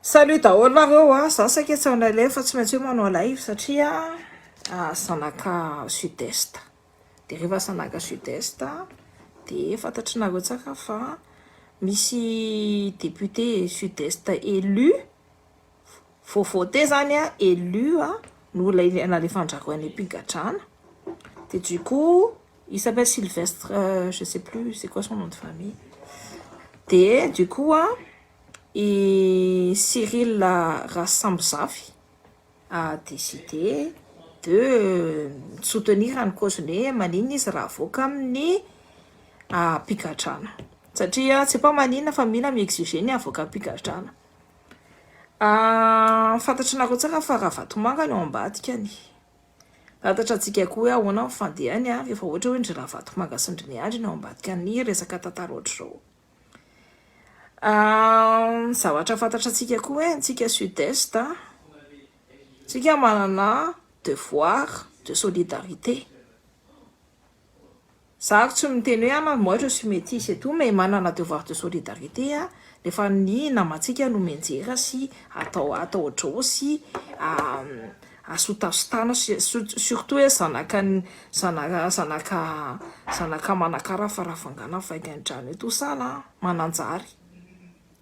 Salut daholo nareo a, za saika tsy hanao live fa tsy maintsy hoe manao live satria zanaka sud est, de rehefa zanaka sud est de fantatrinareo tsara fa misy député sud est élu, vao voté zany a, élu a, no nalefan-drareo any am-pigadrana, de du coup il s'appelle Sylvestre, je sais plus c'est quoi son nom de famille, de du coup a i Cyril Rasambozafy a décidé de soutenir ny cause-ny hoe maninona izy raha avoaka amin'ny am-pigadrana satria tsy pas maninona fa mila mi-exiger ny avoaka am-pigadrana. Fantatrinareo tsara fa Ravatomanga no ao ambadikany. Fantatra antsika koa hoe ahoana ny fandehany rehefa ohatra hoe ndry Ravatomanga sy ndry Miandry no ao ambadika ny resaka tantara ohatr'izao. Zavatra fantatra antsika koa hoe antsika sud-est tsika manana devoir de solidarité. Za tsy miteny hoe moi je suis métisse et tout mais manana devoir de solidarité rehefa ny namantsika no mianjera sy atao atao ohatr'izao sy asotasotana, surtout hoe zanaka zanaka zanaka zanaka Manakara Farafangana Vaingandrano et tout ça là mananjary.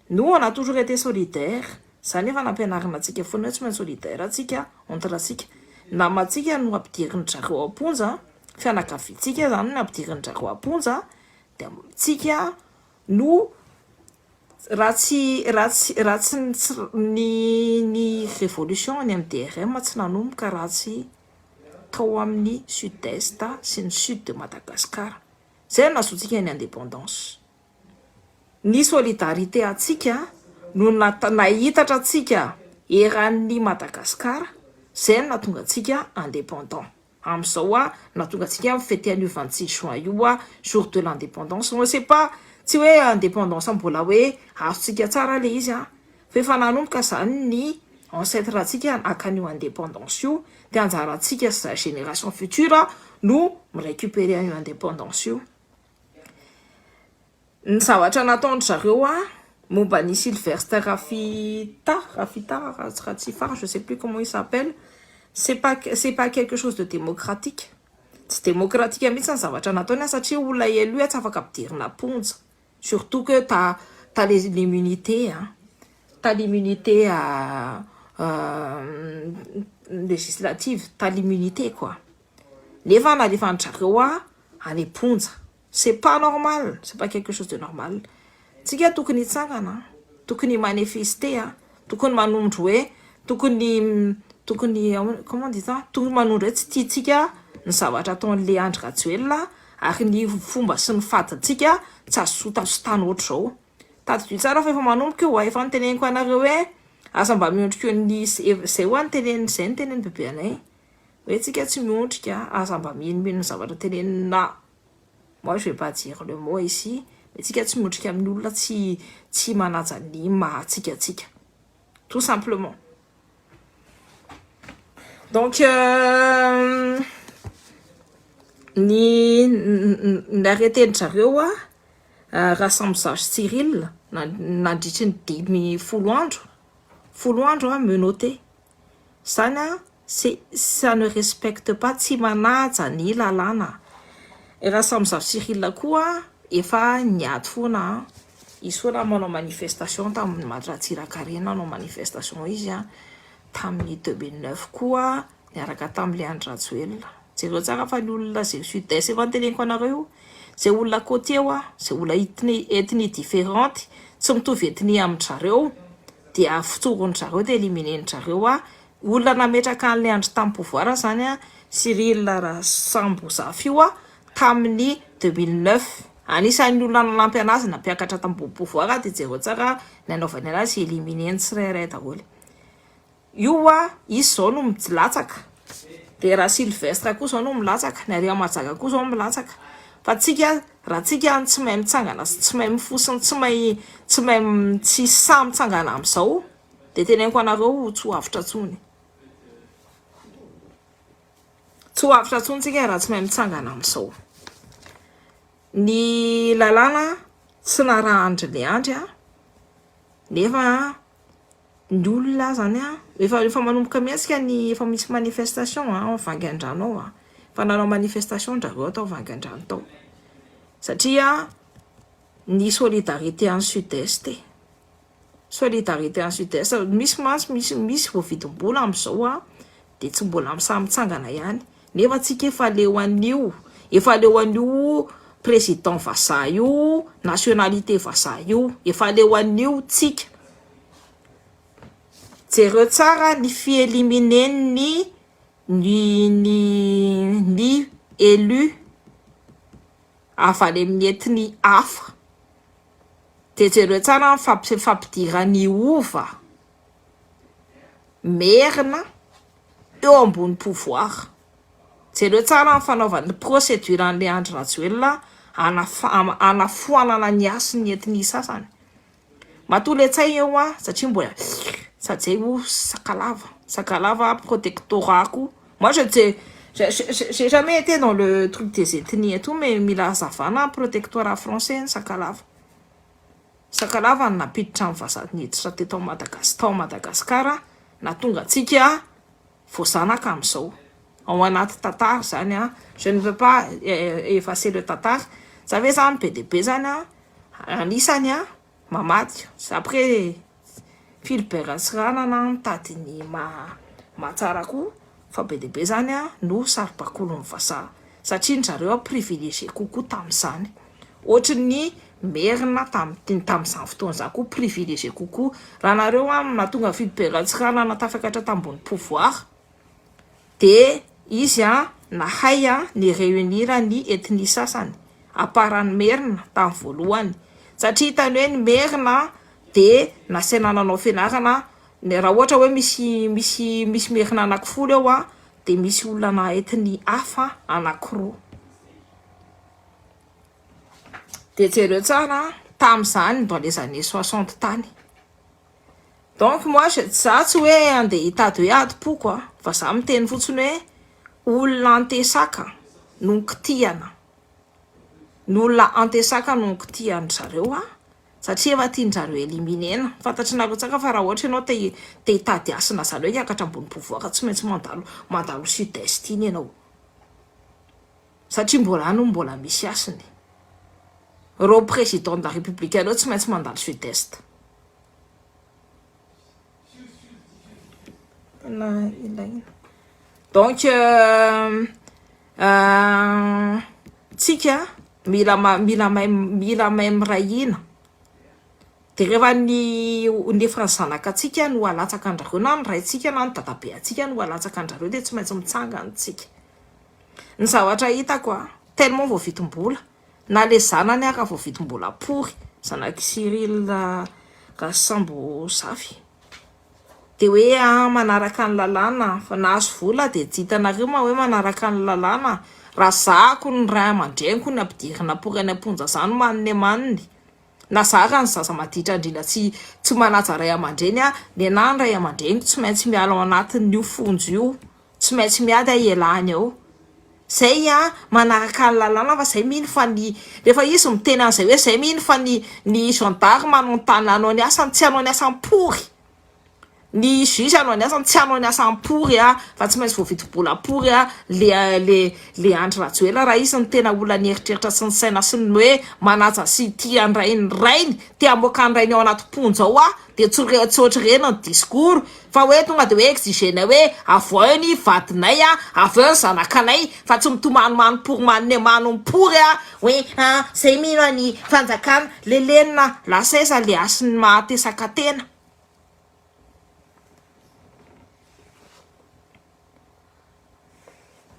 Nous on a toujours été solidaire. Zany efa nampianarina antsika foana hoe tsy maintsy solidaire antsika entre antsika. Namantsika no ampidirin-drareo am-ponja, fianakaviantsika zany no ampidirin-drareo am-ponja, de tsika no raha tsy raha tsy raha tsy ny révolution ny MDRM tsy nanomboka raha tsy tao amin'ny sud-est sy ny sud de Madagascar. Zay no nahazoantsika ny indépendance. Ny solidarité antsika no nahitatra antsika eran'ny Madagascar, zay no nahatonga antsika indépendant. Am'izao a nahatonga antsika mifety an'io 26 juin io a, jour de l'indépendance. C'est pas tsy hoe indépendance mbola hoe azontsika tsara le izy a, fa efa nanomboka zany ny ancêtre antsika hakan'io indépendance io, de anjarantsika za génération future no mirécupérer an'io indépendance io. Ny zavatra nataon-dry zareo a momba ny Sylvestre Rafita Rafita Ratsifara, je sais plus comment il s'appelle, c'est pas quelque chose de démocratique. Tsy démocratique mihitsy ny zavatra nataony a, satria olona élu a tsy afaka ampidirina am-ponja, surtout que t'as l'immunité hein, t'as l'immunité législative, t'as l'immunité quoi, nefa nalefan-dry zareo a any am-ponja. C'est pas normal, c'est pas quelque chose de normal. Tsika tokony hitsangana, tokony manifester a, tokony manondro hoe tokony comment on dit ça, tokony manondro hoe tsy tiantsika ny zavatra ataon'le Andry Rajoelina ary ny fomba sy ny fadintsika tsy azo sotasotana ohatr'izao. Tadidio tsara fa efa manomboka io a, efa niteneniko anareo hoe aza mba miondrika ny zay hoa niteneniny zay niteneniny bebe anay hoe tsika tsy miondrika, aza mba minomino ny zavatra tenenina, moi je vais pas dire le mot ici, mais tsika tsy miondrika amin'ny olona tsy manaja ny mahatsika atsika, tout simplement. Donc ny arrêté-ny zareo a Rasambozafy Cyril nandritry ny 50 andro, 10 andro a, menotté zany a, c'est ça ne respecte pas, tsy manaja ny lalàna. Rasambozafy Cyril koa efa niady foana izy foana manao manifestation tamin'ny Ratsiraka reny, nanao manifestation izy a tamin'ny 2009 koa niaraka tamin'le Andry Rajoelina. Jereo tsara fa ny olona zay sud-est efa niteneniko anareo, zay olona côtier a, zay olona ethnie différente, tsy mitovy ethnie amin-dry zareo, dia fotsoron-dry zareo, de éliminer-ny zareo a. Olona nametraka an'le Andry tamin'ny pouvoir zany a Cyril Rasambozafy io a tamin'ny 2009, anisan'ny olona nanampy anazy nampiakatra tamin'ny pouvoir, de jereo tsara ny anaovany anazy, éliminer-ny tsirairay daholo io a. Izy zao no milatsaka, de raha Sylvestre koa zao no milatsaka, ny Aria Majaka koa zao milatsaka, fa tsika raha tsika tsy mahay mitsangana sy tsy mahay mifosiny, tsy mahay tsy sahy mitsangana am'izao, de teneniko anareo tsy ho avotra tsony, tsy ho avotra tsony tsika raha tsy mahay mitsangana am'izao. Ny lalàna tsy narahandry le Andry a, nefa Ny olona zany a, efa efa manomboka mihetsika ny efa misy manifestation a, ao Vangaindrano ao a, efa nanao manifestation ndrareo tao Vangaindrano tao, satria ny solidarité any sud est e, solidarité any sud est, misy mantsy misy misy voavidim-bola amin'izao a, de tsy mbola sahy mitsangana ihany, nefa tsika efa leo an'io, efa leo an'io président vazaha io, nationalité vazaha io, efa leo an'io tsika. Jereo tsara ny fi-éliminer-ny ny ny ny élu avy any amin'ny ethnie hafa. De jereo tsara ny fampidiran'ny hova merina eo ambony pouvoir. Jereo tsara ny fanaovan'ny procédure an'le Andry Rajoelina hanafoanana ny hasin'ny ethnie sasany. Matoa le Ntsay eo a, satria mbola sady zay o Sakalava, Sakalava protectorat koa. Moi je sais, j'ai jamais été dans le truc des ethnies et tout, mais mila hazavana protectorat français ny Sakalava. Sakalava no nampiditra ny vazaha niditra teto Madagas tao Madagasikara, nahatonga antsika voazanaka amin'izao. Ao anaty tantara zany a, je ne veux pas effacer le tantara, za ve zany be dia be zany a, anisany a mamadika. Après Philbert Tsiranana mitady ny mahatsara koa fa be dia be zany a no saribakolin'ny vazaha satria ny zareo a privilégié kokoa tamin'izany. Ohatry ny merina tamin'izany fotoana izany koa privilégié kokoa. Raha nareo a nahatonga Philbert Tsiranana tafakatra tambony pouvoir de izy a nahay a ny réunir ny ethnie sasany aparan'ny merina tamin'ny voalohany satria hitany hoe ny merina de nasaina nanao fianarana raha ohatra hoe misy misy misy merina anankifolo eo a de misy olona na ethnie hafa anankiroa. De jereo tsara tamin'izany dans les années 60 tany. Donc moi za tsy hoe andeha hitady hoe adim-poko a, fa za miteny fotsiny hoe olona antesaka no nikitihana. Ny olona antesaka no nikitihan-dry zareo a, satria efa tian-dry zareo éliminer-na. Fantatrinareo tsara fa raha ohatra ianao te te hitady hasina zany hoe hiakatra ambony pouvoir tsy maintsy mandalo mandalo sud est iny ianao. Satria mbola any mbola misy hasiny. Reo président de la république reo tsy maintsy mandalo sud est. Tena ilaina. Donc tsika mila mila mahay mila mahay miray hina. De rehefa ny nefa ny zanakatsika no alatsaka an-drareo na ny raintsika na ny dadabeantsika no alatsaka an-drareo de tsy maintsy mitsangana tsika. Ny zavatra hitako a, tellement voavidim-bola na le zanany ara voavidim-bola pory zanak'i Cyril Rasambo Zafy. De hoe a manaraka ny lalàna fa nahazo vola de tsy hitanareo ma hoe manaraka ny lalàna raha zahako ny ray aman-dreniko ny ampidirina pory any am-ponja zany maniny maniny na zara ny zaza maditra indrindra tsy tsy manaja ray aman-dreny a ny anahy ny ray aman-dreniko tsy maintsy miala ao anatin'io fonjo io tsy maintsy miady a ialany ao zay a manaraka ny lalàna fa zay mino fa ny rehefa izy miteny an'izay hoe zay mino fa ny ny gendarme anontany hanao ny asany tsy hanao ny asany pory ny juge hanao ny asany tsy hanao ny asany pory a fa tsy maintsy voavidim-bola pory a le le le Andry Rajoelina raha izy ny tena olona nieritreritra sy ny saina sy ny hoe manaja sy tia ny rainy rainy te hamoaka ny rainy ao anaty ponja ao a de tsy tsy ohatry ireny ny discours fa hoe tonga de hoe exigena hoe avoay ny vadinay a avoay ny zanakanay fa tsy mitomanimany pory maniny mano pory a hoe a zay mino any fanjakana lelenina lasa aiza le hasiny mahatesaka tena.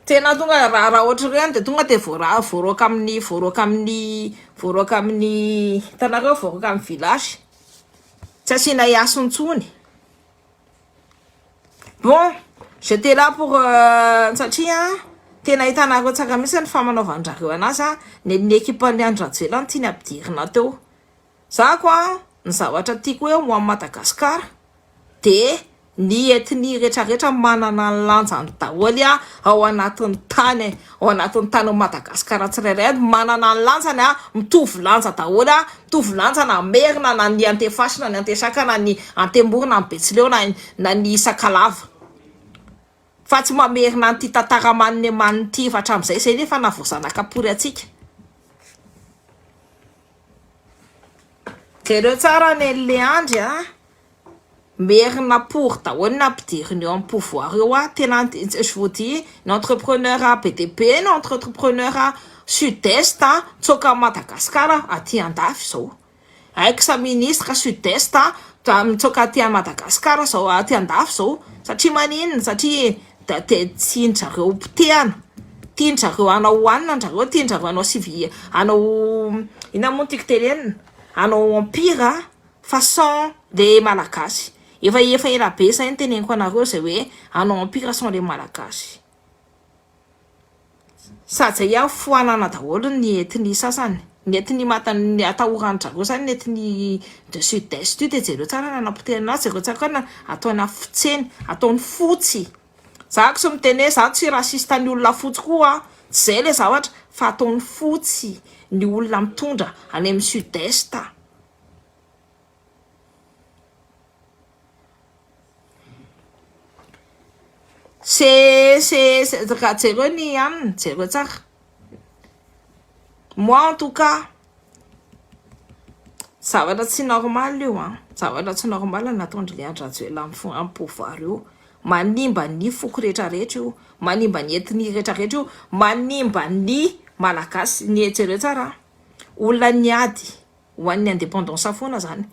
Tena tonga raha raha ohatry ireny de tonga de voara voaroaka amin'ny voaroaka amin'ny voaroaka amin'ny hitanareo voaroaka amin'ny village tsy asiana hiaso intsony. Bon, j'étais là pour satria tena hitanareo tsara mihitsy ny famanaovan-drareo anazy a ny ny équipe ny Andry Rajoelina no tiany ampidirina teo. Za koa ny zavatra tiako hoe ho an'i Madagasikara de Ny ethnie rehetra rehetra manana ny lanjany daholo a ao anatin'ny tany ao anatin'ny tany ao Madagascar tsirairay any manana ny lanjany a mitovy lanja daholo a mitovy lanja na merina na ny antefasy na ny antesaka na ny antemoro na ny betsileo na na ny sakalava fa tsy mamerina an'ity tantara manne manne ity efa hatramin'izay izay nefa na voazanaka pory antsika. Jereo tsara ny an'le Andry a. Merina pory daholo ny ampidiriny eo amin'ny pouvoir eo a, tena je vous dis ny entrepreneur be dia be ny entrepreneur sud est mitsoaka an'i Madagascar aty andafy izao, ex ministre sud est mitsoaka aty Madagascar izao aty andafy izao satria maninona satria tian-dry zareo potehana, tian-dry zareo hanao hohanina ndry zareo, tian-dry zareo hanao civi hanao inona moa no tiako tenenina hanao empire fa sans le malagasy efa efa ela be zay ny teneniko anareo zay hoe hanao empire sans le malagasy sady zay aho foanana daholo ny ethnie sasany ny ethnie mata ny atahoran-drareo zany ny ethnie de sud est io de jereo tsara ny anapotehana azy jereo tsara koa na ataony afotseny ataony fotsy za ko tsy miteny hoe za tsy raciste ny olona fotsy koa tsy zay le zavatra fa ataony fotsy ny olona mitondra any amin'ny sud est. C'est, c'est, c'est, raha jereo ny aminy, jereo tsara. Moi en tout cas, zavatra tsy normal io an, zavatra tsy normal nataon-dry Andry Rajoelina amin'ny pouvoir io. Manimba ny foko rehetrarehetra io, manimba ny ethnie rehetrarehetra io, manimba ny malagasy. Ny jereo tsara, olona niady ho an'ny indépendance foana zany.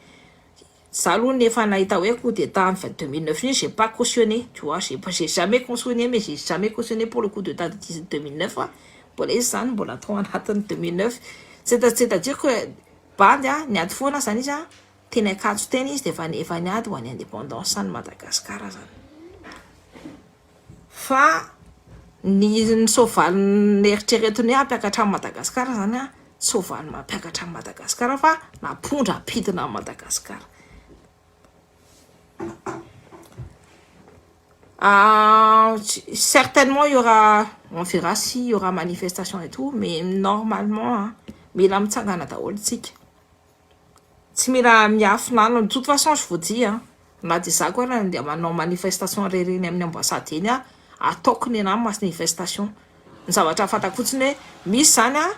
Za aloha nefa nahita hoe coup d'état en 2009 iny, j'ai pas cautionné, tu vois, j'ai jamais cautionné, mais j'ai jamais cautionné pour le coup d'état de 2009. Mbola izy zany mbola atao anatin'ny 2009. C'est-à-dire que bandy a niady foana zany izy a teny Ankatso teny izy de efa niady ho an'ny indépendance any Madagascar zany. Fa ny soavaly neritreretiny hoe hampiakatra an'i Madagascar zany a soavaly mampiakatra an'i Madagascar fa nampondra ampidina an'i Madagascar. Ah, certainement il y aura, on verra s'il y aura manifestation et tout, mais normalement hein, mila mitsangana daholo tsika. Tsy mila miafina any. De toute façon, je vous dis, hein, na de za koa raha andeha manao manifestation rereny amin'ny ambassade eny a, ataoko ny anahy manifestation. Ny zavatra fantako fotsiny hoe misy zany a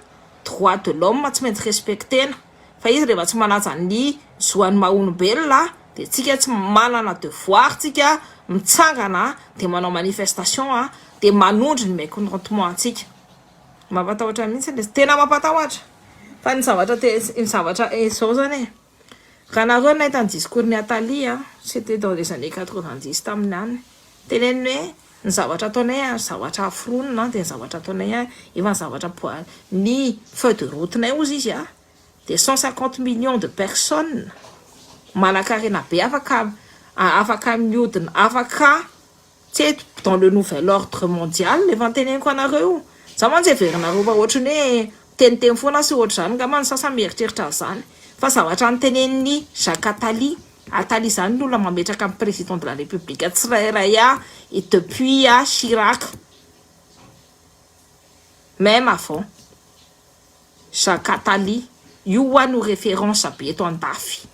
droit de l'homme tsy maintsy respectena. Fa izy rehefa tsy manaja ny zoan'ny maha olombelona de tsika tsy manana devoir tsika mitsangana de manao manifestation a de manondro ny mécontentement antsika. Mampatahotra mihitsy le tena mampatahotra. Fa ny zavatra te ny zavatra izao zany e. Raha nareo nahita ny discours ny Attali a, c'était dans les années 90 tamin'ny any. Teneniny hoe ny zavatra ataonay a zavatra aforonina de ny zavatra ataonay a efa ny zavatra ny feuille de route nay ozy izy a de 150 millions de personnes manan-karena be afaka miodina afaka tsy haiko dans le nouvel ordre mondial efa niteneniko anareo za mantsy heverinareo fa ohatrany hoe teniteny foana sy ohatra zany ngamba ny sasany mieritreritra an'izany fa zavatra nyteneniny Jacques Attali. Attali zany ny olona mametraka amin'ny président de la république tsirairay a et depuis a Chirac, même avant. Jacques Attali io a no référence be eto andafy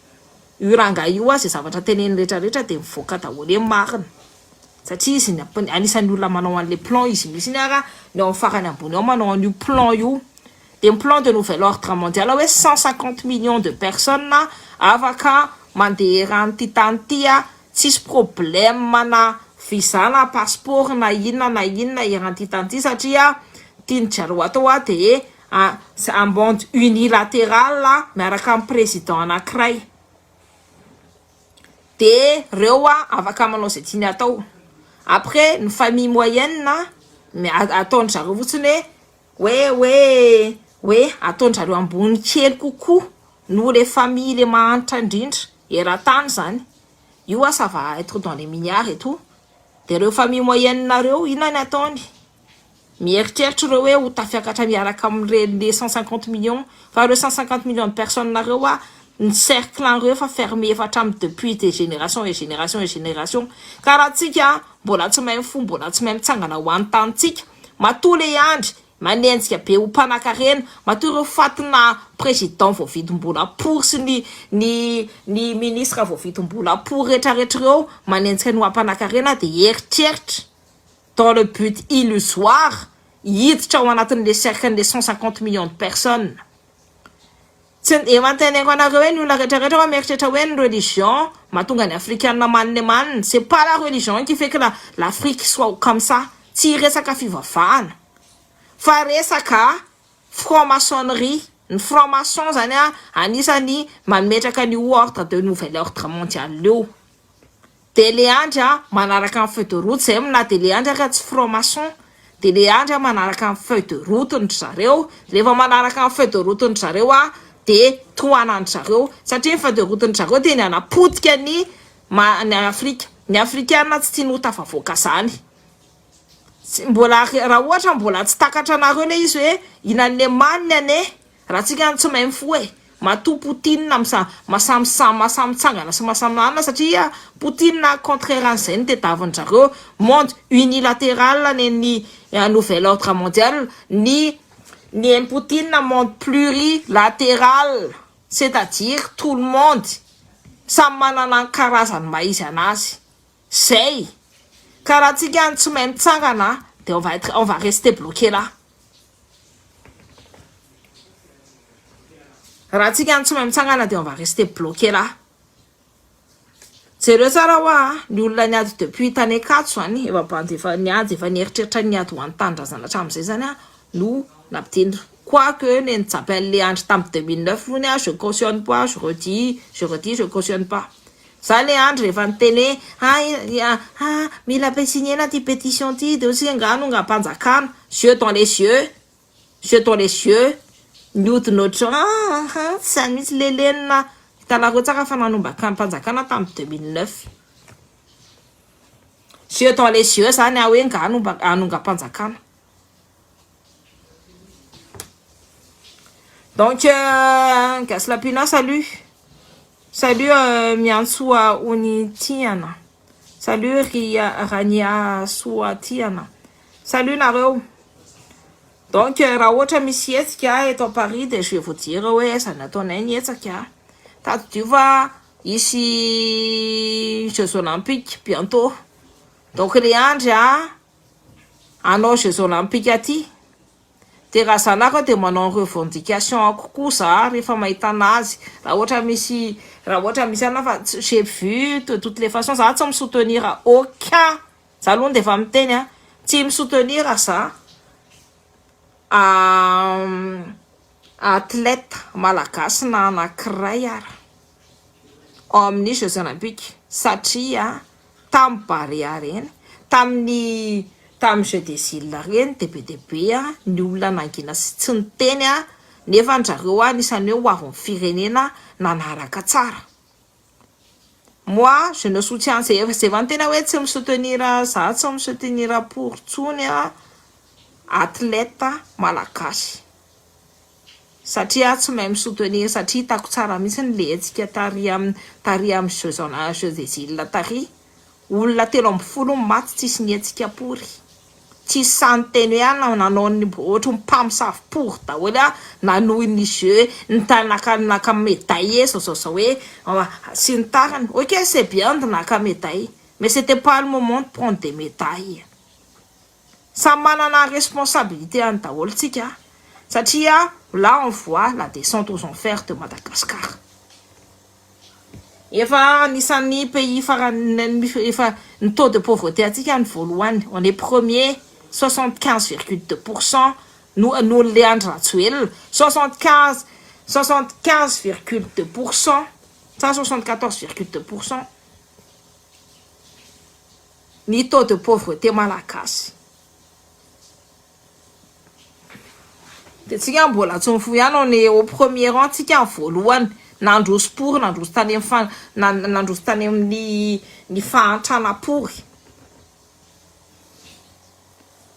io ranga io a zay zavatra teneny rehetrarehetra de mivoaka daholo hoe marina satria izy anisan'ny olona manao an'le plan izy misy iny ara ny ao amin'ny farany ambony ao manao an'io plan io de ny plan de nouvel ordre mondial hoe 150 millions de personnes afaka mandeha eran'ity tany ity a tsisy problème na visa na passeport na inona na inona eran'ity tany ity satria tiany zareo atao a de un monde unilatéral miaraka amin'ny président anankiray de reo a afaka manao zay tiany atao. Après ny famille moyenne ataony zareo fotsiny hoe ataony zareo ambony kely kokoa noho le famille le mahantra indrindra eran-tany zany io a ça va être dans les milliards et tout. De reo famille moyenne nareo inona ny ataony mieritreritra ireo hoe ho tafiakatra miaraka amin'ireny le 150 millions fa reo 150 millions de personnes nareo a ny cercle an'ireo efa fermé efa hatramin'ny depuis des générations et générations et générations. Ka raha tsika mbola tsy mahay mifoha, mbola tsy mahay mitsangana ho an'ny tanintsika, matoa le Andry manenjika be ho mpanakarena, matoa ireo fatina président voavidim-bola pory sy ny ny ny ministre voavidim-bola pory retraretra ireo manenjika ny ho mpanakarena dia eritreritra dans le but illusoire hiditra ao anatin'le cercle n'le 150 millions de personnes. Tsy efa noteneniko anareo hoe ny olona rehetra rehetra fa mieritreritra hoe ny religion mahatonga ny afrikana manina manina. C'est pas la religion qui fait que l'Afrique soit comme ça. Tsy resaka fivavahana fa resaka franc-maçonnerie. Ny franc-maçon zany a anisany mametraka ny ordre de nouvel ordre mondial io. De le Andry a manaraka ny feuille de route zay na de le Andry aka tsy franc-maçon de le Andry a manaraka ny feuille de route ndry zareo. Rehefa manaraka ny feuille de route ndry zareo a de tohanandry zareo, satria ny feuille de route ndry zareo de ny anapotika ny ma ny Afrika. Ny afrikana tsy tiany ho tafavoaka zany. Mbola raha ohatra mbola tsy takatra anareo le izy hoe inan'le maniny ane raha tsika tsy mahay mifoha e. Matoa Poutine misa masamy masamy mitsangana sy masamy lanina, satria Poutine contraire an'izay ny tadiavin-drareo monde unilatéral ny nouvel ordre mondial, ny Poutine monde plurilatéral, c'est-à-dire tout le monde samy manana ny karazany maha izy anazy zay. Ka raha tsika tsy mahay mitsangana de on va rester bloqué là. Raha tsika tsy mahay mitsangana de on va rester bloqué là. Jereo tsara hoa ny olona niady depuis tany Ankatso zany efa bandy efa niady efa nieritreritra niady ho an'ny tanindrazana hatramin'izay zany a no nampitendry. Quoique ny nijapy an'le Andry tamin'ny 2009 ony a je cautionne pas, je redis, je redis, je cautionne pas. Za le Andry rehefa niteny hoe ah mila ampiasignena ty pétition ty de ohatsy nga no nga-mpanjakana, yeux dans les yeux, yeux dans les yeux, niodina ohatry ah tsy zany mihitsy lelenina. Hitanareo tsara fa nanomboka mpanjakana tamin'ny 2009. Yeux dans les yeux zany ah hoe nga hanonga-mpanjakana. Donc Gaslapina, salut. Salut Miantsoa Onitiana. Salut Ria Rania Soatiana. Salut nareo. Donc raha ohatra misy hetsika eto Paris de je vais vous dire hoe aiza ny ataonay ny hetsika. Tadidio fa hisy Jeux Olympiques bientôt. Donc le Andry a hanao Jeux Olympiques aty. De raha zanako de manao revendication kokoa za rehefa mahita anazy. Raha ohatra misy, raha ohatra misy ana fa j'ai vu de toutes les façons za tsy misoutenir aucun. Za aloha de efa miteny a tsy misoutenir za athlète malagasy na anankiray ara ao amin'ny Jeux Olympiques, satria tamin'ny Barea reny, tamin'ny Jeux des îles reny de be dia be a ny olona nangina sy tsy niteny a nefa ndrareo a anisan'ny hoe ho avin'ny firenena nanaraka tsara. Moi je ne soutiens, zay efa niteny hoe tsy misoutenir za, tsy misoutenir pour tsony a athlète malagasy, satria tsy mahay misoutenir, satria hitako tsara mihitsy ny le hetsika tary amin'ny Jeux des îles tary, olona 13 maty tsisy nihetsika pory, tsisy sahy niteny hoe ah nanao ny ohatry ny mpamosavy pory daholo a nanohy ny jeu naka naka médaille zao zao zao hoe sy ny tariny. Ok, c'est bien de naka médaille, mais c'était pas le moment de prendre des médailles. Samy manana responsabilité any daholo tsika, satria là on voit la descente aux enfers de Madagascar. Efa anisan'ny pays farany efa ny taux de pauvreté atsika ny voalohany, on est premier, 75,2 % no no le Andry Rajoelina, 75,2 % sa 74,2 % ny taux de pauvreté malagasy. De tsika mbola tsy mifoha ihany, on est au premier rang tsika voalohany nandroso pory, nandroso tany amin'ny fa nandroso tany amin'ny ny fahantrana pory.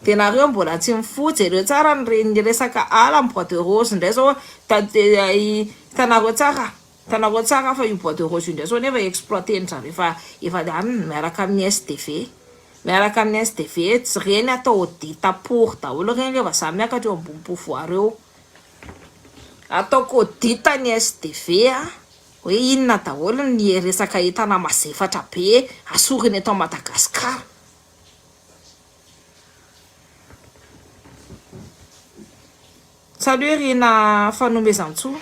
De nareo mbola tsy mifoha, jereo tsara ny resaka ala ny bois de rose indray zao, hitanareo tsara. Hitanareo tsara fa io bois de rose io indray zao nefa exploiter-ny zareo efa efa any miaraka amin'ny SDV. Miaraka amin'ny SDV tsy reny atao audit pour daholo reny rehefa za miakatra eo ambony pouvoir eo. Ataoko audit ny SDV a, hoe inona daholo ny resaka entana mazefatra be asorina eto Madagascar. Salut Rina Fanomezantsoa.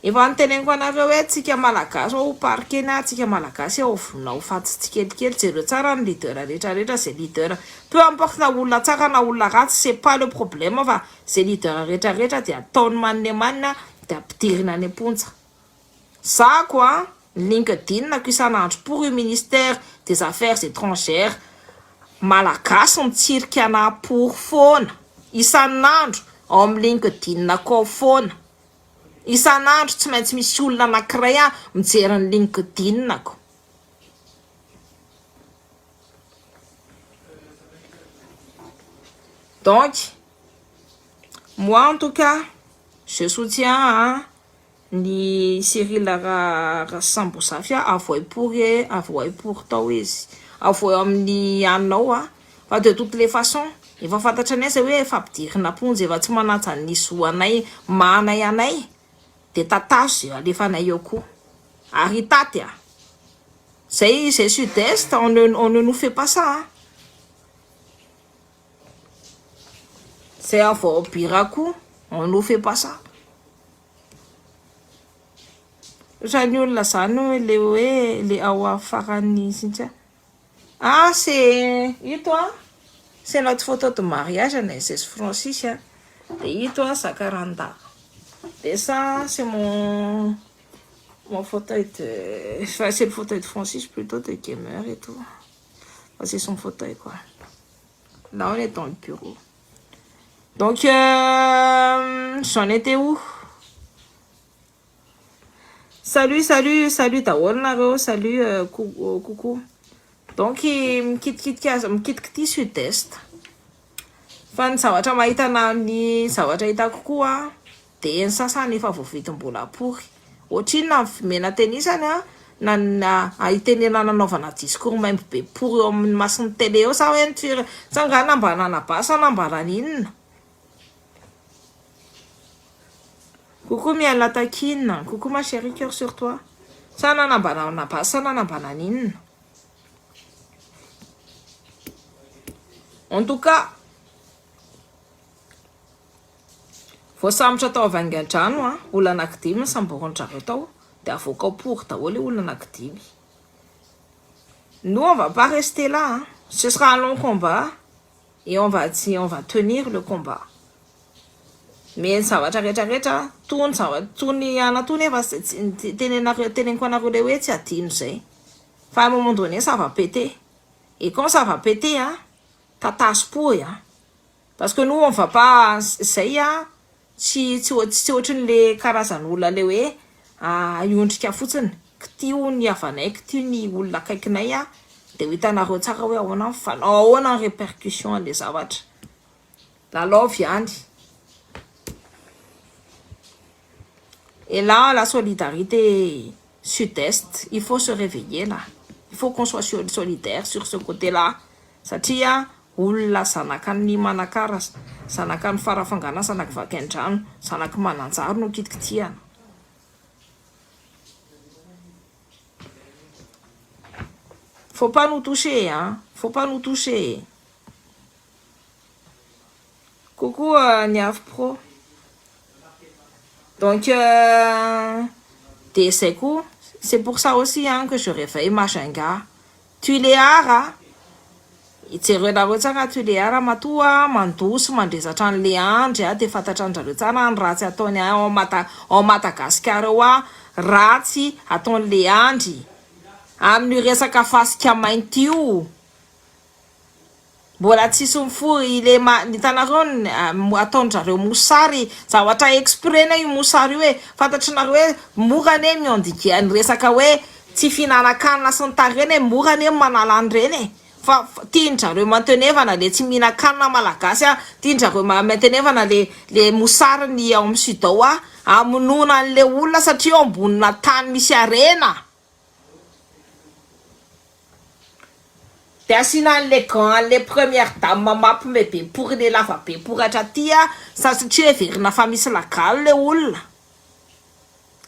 Efa noteneniko anareo hoe tsika malagasy ao parc eny tsika malagasy ao vonona ho faty tsikelikely jereo tsara ny leader rehetra rehetra zay leader peu importe na olona tsara na olona ratsy c'est pas le problème fa zay leader rehetra rehetra dia ataony manina manina dia ampidirina any am-ponja zako a LinkedIn ko isan'andro pour io ministère des affaires étrangères malagasy mitsirika ana pour foana isan'andro ao amin'ny LinkedIn ko ao foana Isan'andro tsy maintsy misy olona anankiray a mijery ny LinkedIn-ko. Donc, moi en tout cas, je soutiens ny Cyril Rasambozafy a avoay pory e, avoay pory tao izy. Avoay amin'ny anona ao a. Fa de toutes les façons, efa fantatra anay zay hoe efa ampidirina am-ponja, efa tsy manaja ny zo anay maha anay anay, de tatazo zay alefanay eo koa. Ary hitaty a! Zay zay sud est, on ne on ne nous fait pas ça an! Zay avy ao Bira koa, on nous fait pas ça. Ohatran'ny olona zany hoe le hoe le ao afaran'ny Cynthia. Ah c'est ito a c'est notre photo de mariage anay zay sy Francis a de ito a Jacaranda de ça c'est mon mon fauteuil de enfin c'est le fauteuil de Francis plutôt de gamer et tout enfin, c'est son fauteuil quoi là on est dans le bureau donc j'en étais où Salut salut salut daholo nareo salut coucou donc mikitikitika aza mikitikitia sud est fa ny zavatra mahita na ny zavatra hitako koa de ny sasany efa voavidim-bola pory ohatrinona ny mena tenisany a na na ahitenena nanaovana discours maimbo be pory eo amin'ny mason'ny télé eo sa hoe ny fir sa nga nambanana basy sa nambanana inona Coucou Miala Taquine, coucou ma chérie cœur sur toi. Sa nanambanana basy sa nanambanana inona? En tout cas, voasambotra tao Vaingandrano a, olona anankidimy nosamborin-dRareo tao, dia avoaka ao pory daholo io olona anankidimy. Nous on va pas rester là, hein. Ce sera un long combat et on va, on va tenir le combat. Mais ny zavatra rehetra rehetra tony zava tony ana tony efa tenenareo teneniko anareo le hoe tsy adino zay fa à un moment donné ça va péter et quand ça va péter a tatazo pory a parce que nous on va pas zay a tsy tsy tsy ohatrin'le karazan'olona le hoe hiondrika fotsiny kitio ny havanay kitio ny olona akaikinay a de ho hitanareo tsara hoe ahoana ny fanao ahoana ny répercussion an'le zavatra lalaovy ihany. Et là, la solidarité sud-est, il faut se réveiller là. Il faut qu'on soit solidaire sur ce côté-là. Satria olona zanakan'ny Manakara, zanakan'ny Farafangana, zanaky Vakindrano, zanaky Mananjary no kitikitihana. Faut pas nous toucher, hein. Faut pas nous toucher. Coucou Niaf Pro. Donc, de zay koa, c'est pour ça aussi hein, que je réveille Majunga. Tuléar, a, jerenareo tsara Tuléar matoa mandoa sy mandrezatra an'le andry a, de fantatra andrareo tsara ny ratsy ataony ao Mada ao Madagasikara ao a, ratsy ataon'le andry amin'io resaka fasika mainty io. Mbola tsisy mifoha ile ma hitanareo ny ataon-drareo mosary zavatra exprès ne io mosary io e fantatrinareo hoe mora anie mi-endiguer ny resaka hoe tsy fihinanan-kanina sy ny tariny e mora anie ny manala an'ireny e Fa tian-dRareo mantenevana le tsy mihinan-kanina malagasy a, tian-dRareo mantenevana le le mosary ny ao amin'ny sud ao a, hamonoana an'le olona satria eo ambonina tany misy harena. De asiana an'le gant an'le première dame mampime be porine lava be poratra aty a, satria heverina fa misy lagaly le olona.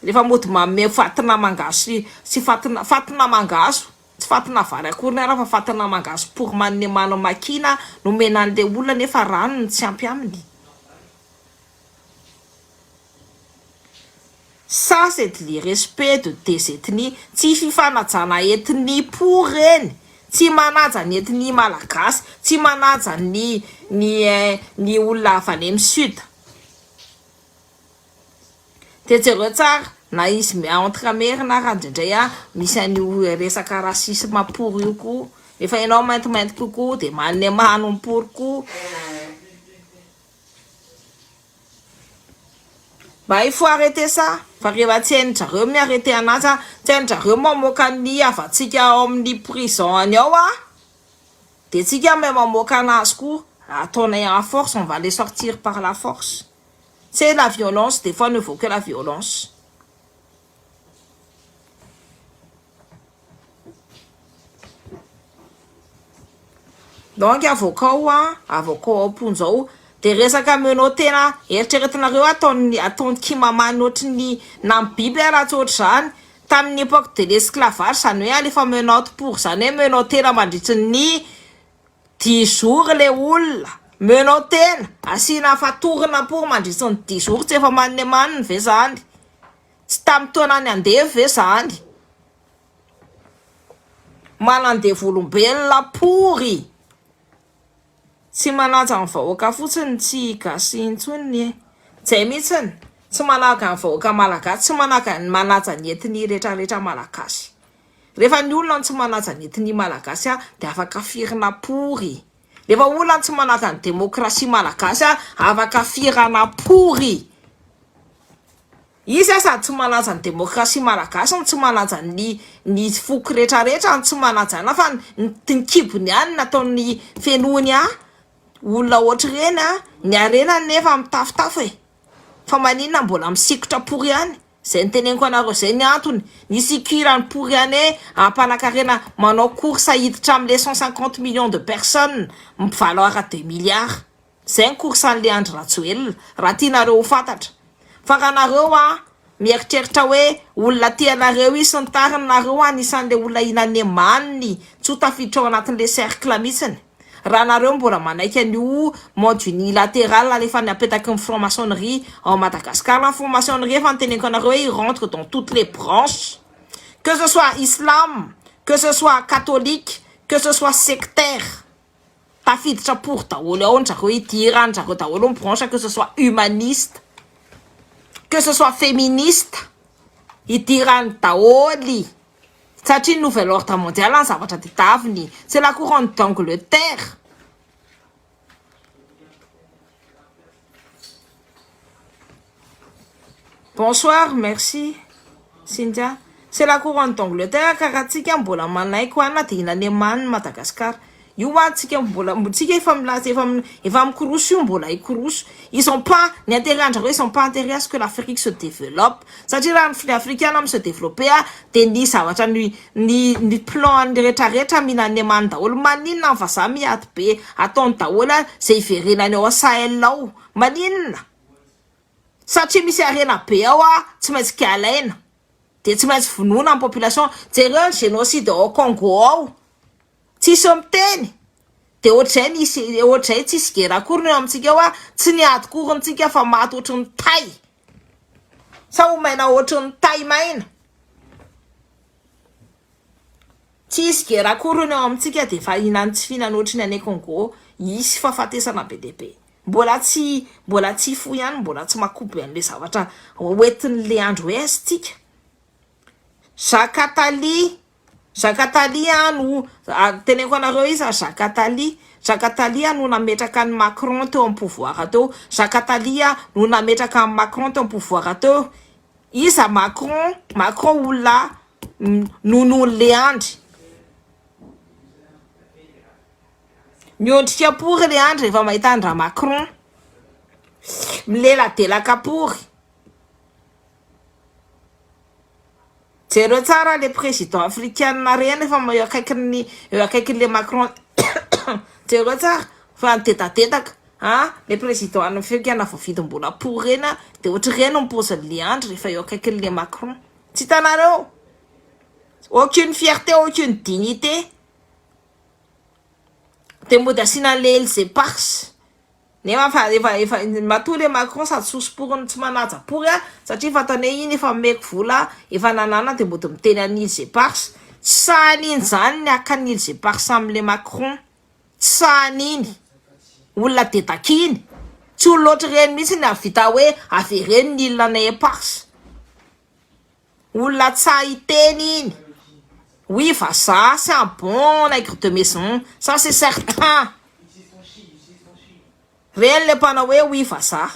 Rehefa mody manome fatina mangahazo sy fatina fatina mangahazo, tsy fatina vary akory ny ara fa fatina mangahazo pory manome mano makina nomena an'le olona nefa rano no tsy ampy aminy. Ça c'est de l'irrespect de des ethnies, tsy fifanajana ethnie pory reny, tsy manaja ny ethnie malagasy, tsy manaja ny ny ny olona avy any amin'ny sud. Dia jereo tsara na izy entre merina ara indraindray a misy an'io resaka racisme pory io koa, rehefa ianao maintimainty kokoa dia manemano ny pory koa. Mba il faut arrêter ça fa rehefa tsy hain-dRareo mi arrêter anazy a, tsy hain-dRareo mamoaka ny havantsika ao amin'ny prison any ao a, dia tsika mahay mamoaka anazy koa, ataonay en force, on va les sortir par la force. C'est la violence, des fois ne vaut que la violence. Donc avoakao a, avoakao ao am-ponja ao, de resaka menotena eritreretinareo ataon'ny ataon'ny kimamany ohatry ny namy biby a raha tsy ohatr'izany, tamin'ny époque de l'esclavage zany hoe alefa menotte pour zany hoe menotena mandritry ny Dix jours le olona, menao tena, asiana fatorana pory mandritry ny dix jours tsy efa maninemaniny ve zany? Tsy tamin'ny taonan'ny andevo ve zany? Manandevo olombelona pory! Tsy manaja ny vahoaka fotsiny tsy gasy intsony e! Zay mihitsiny, tsy managa ny vahoaka malagasy, tsy managa manaja ny ethnie retraretra malagasy. Rehefa ny olona no tsy manaja ny ethnie malagasy a dia afaka firina pory. Rehefa olona no tsy manaja ny demokrasia malagasy a afaka firana pory. Izy a sady tsy manaja ny demokrasia malagasy no tsy manaja ny ny foko retraretra no tsy manaja ana fa ny ny kibony ihany no ataony fenoiny a olona ohatr'ireny a ny harenany nefa mitafotafo e. Fa maninona mbola misikotra pory ihany? Zay niteneniko anareo zay ny antony nisikiran'i pory any ampanakarena manao course hiditra amle 150 millions de personnes mi-valoir 2 milliards zay ny course anle Andry Rajoelina raha tianareo ho fantatra fa raha nareo a mieritreritra hoe olona tia anareo izy sy ny tariny nareo anisanle olona hinanemaniny tsy ho tafiditra ao anatinle cercle mihitsiny Raha nareo mbola manaiky an'io mode unilateral alefan'ny apetaky ny franc maçonnerie ao Madagascar, ny franc maçonnerie efa noteneniko anareo hoe il rentre dans toutes les branches, que ce soit islam, que ce soit catholique, que ce soit sectaire, tafiditra pour daholo ao ndrareo, idiran drareo daholo ny branche, que ce soit humaniste, que ce soit féministe, idirany daholo. Satria nouvel ordre mondial ny zavatra tedaviny. C'est la couronne d'Angleterre. Bonsoir, merci Cynthia. C'est la couronne d'Angleterre ka raha tsika mbola manaiky ho anona dia inanemany Madagascar. Io hoa tsika mbola tsika efa milaza efa efa mikoroso io mbola hikoroso. Ils ont pas ny intérêt andrareo ils ont pas intérêt à ce que l'Afrique se développe. Satria raha ny afrikana mi se développer a dia ny zavatra ny ny ny plan ny rehetra rehetra minanemany daholo. Maninona ny vazaha miady be ataony daholo a zay hiverenany ao Sahel ao. Maninona? Satria misy harena be ao a tsy maintsy kialaina. Dia tsy maintsy vonoina ny population. Jereo ny génocide ao Congo ao. Tsisy miteny. Dia ohatr'izay nisy ohatr'izay tsisy guerre akory ny eo amintsika eo a, tsy niady akory tsika fa maty ohatry ny tay. Sa ho maina ohatry ny tay maina. Tsisy guerre akory ny eo amintsika dia efa hihinan'ny tsy fihinana ohatry ny any Congo, hisy fahafatesana be dia be. Mbola tsy mbola tsy fo ihany, mbola tsy makobo an'ilay zavatra hoentin'ilay andro hoe aiza tsika. Jacques Attali Jacques Attali a no teneniko anareo iza Jacques Attali Jacques Attali a no nametraka an'i Macron teo amin'ny pouvoir teo Jacques Attali a no nametraka an'i Macron teo amin'ny pouvoir teo iza Macron Macron olona nonoan'i Leandry. Miondrika pory le Andry rehefa mahita an-dra Macron. Mileladelaka pory. Jereo tsara le président africaine reny efa eo akaikin'ny eo akaikin'le Macron jereo tsara fa nidedadedaka a le président africaine voavidim-bola pory reny a de ohatr'ireny ny paozin'le Andry rehefa eo akaikin'le Macron tsy hitanareo aucune fierté aucune dignité de mody asiana an'le îles éparses Nefa fa efa efa matoa le Macron sady sosoporiny tsy manaja pory a satria fantany hoe iny efa omeko vola efa nanana de mody miteny an'i îles éparses tsy sahan'iny zany ny haka ny îles éparses amle Macron tsy sahan'iny olona dedak'iny tsy olona ohatr'ireny mihitsy ny hahavita hoe avereno ny îles anay éparses Olona tsa hiteny iny. Oui vazaha c'est un bon nègre de maison ça c'est certain. Reny le mpanao hoe oui vazaha.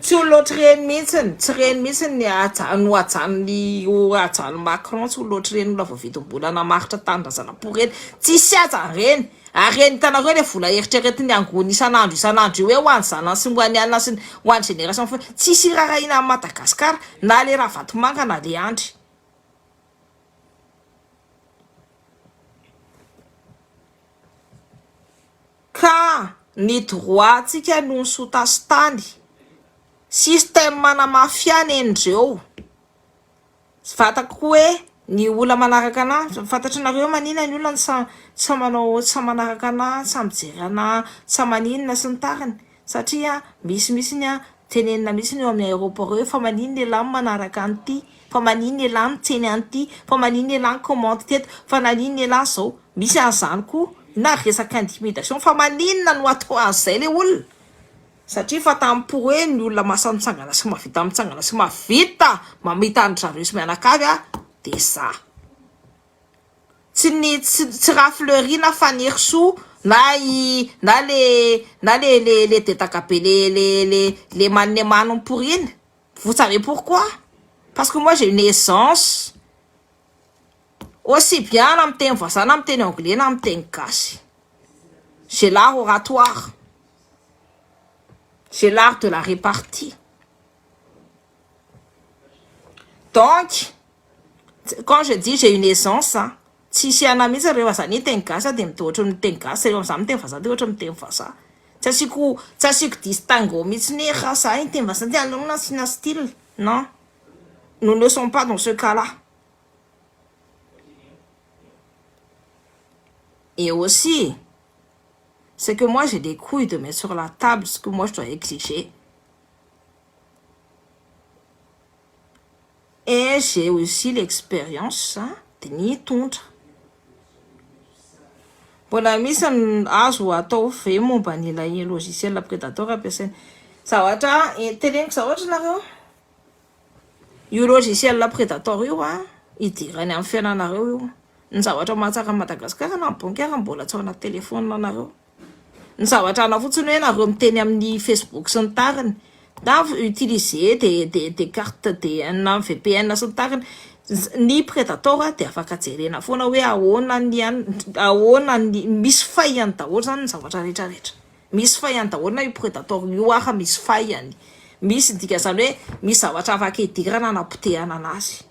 Tsy olona ohatr'ireny mihitsiny, tsy ireny mihitsiny ny aja- no hajanon'ny ho hajanon'i Macron, tsy olona ohatr'ireny olona voavidim-bola namaritra tanindrazana pory ireny, tsisy hajany ireny. Ary reny hitanareo le vola eritreretiny angony isan'andro isan'andro io hoe ho an'ny zanany sy ho an'ny anona sy ho an'ny génération future tsisy iraharahiana an'i Madagascar na le Ravatomanga na le Andry. Ka ny droit tsika no sotasitany. Système ana mafia nenindreo. Vatako koa hoe ny olona manaraka anah, fantatrinareo hoe manina ny olona no sa sa manao sa manaraka anah, sa mijery anah, sa maninona sy ny tariny satria misy mihitsy ny tenenina mihitsy eo amin'ny aéroport eo hoe fa maninona elah no manaraka an'ity, fa maninona elah mitseny an'ity, fa maninona elah ni-commente teto, fa naninona elah zao, misy an'izany koa na resaka intimidation fa maninona no atao an'izay le olona? Satria efa tampo hoe ny olona mahasahy mitsangana sy mahavita mitsangana sy mahavita mamita an-dry zareo sy mianakavy a de za. Tsy ny tsy tsy Rafleury na Fanirisoa na i na le na le le le dedaka be le le le le manemano iny. Vous savez pourquoi? Parce que moi j'ai une aisance aussi bien na miteny vazaha na miteny anglais na miteny gasy. J'ai l'art oratoire. J'ai l'art de la répartie. Donc, quand je dis j'ai une aisance, tsisy ana mihitsy rehefa za niteny gasy dia mitohy ohatry ny miteny gasy, rehefa za miteny vazaha dia ohatry ny miteny vazaha. Tsy asiako tsy asiako distinguo mihitsy ny hoe raha za hiteny vazaha dia aleo asiana style. Non. Nous ne sommes pas dans ce cas-là. Et aussi, c'est que moi j'ai des couilles de mettre sur la table ce que moi je dois exiger. Et j'ai aussi l'expérience de nitondra. Mbola misy ny azo atao ve momba ny ilay logiciel Predator ampiasaina? Zavatra teneniko zavatra nareo, io logiciel Predator io a, idirany amin'ny fiainanareo io. Ny zavatra mahatsara an'i Madagasikara na ny banky ary mbola tsy ao anaty téléphone anareo. Ny zavatra anao fotsiny hoe nareo miteny amin'ny Facebook sy ny tariny na utiliser des des des cartes des na VPN sy ny tariny. Ny Predator dia afaka jerena foana hoe ahoana ny ahoana ny misy faille-ny daholo zany ny zavatra rehetra rehetra. Misy faille-ny daholo na io Predator io ara misy faille-ny. Misy ny dikan'izany hoe misy zavatra afaka idirana hanapotehana anazy.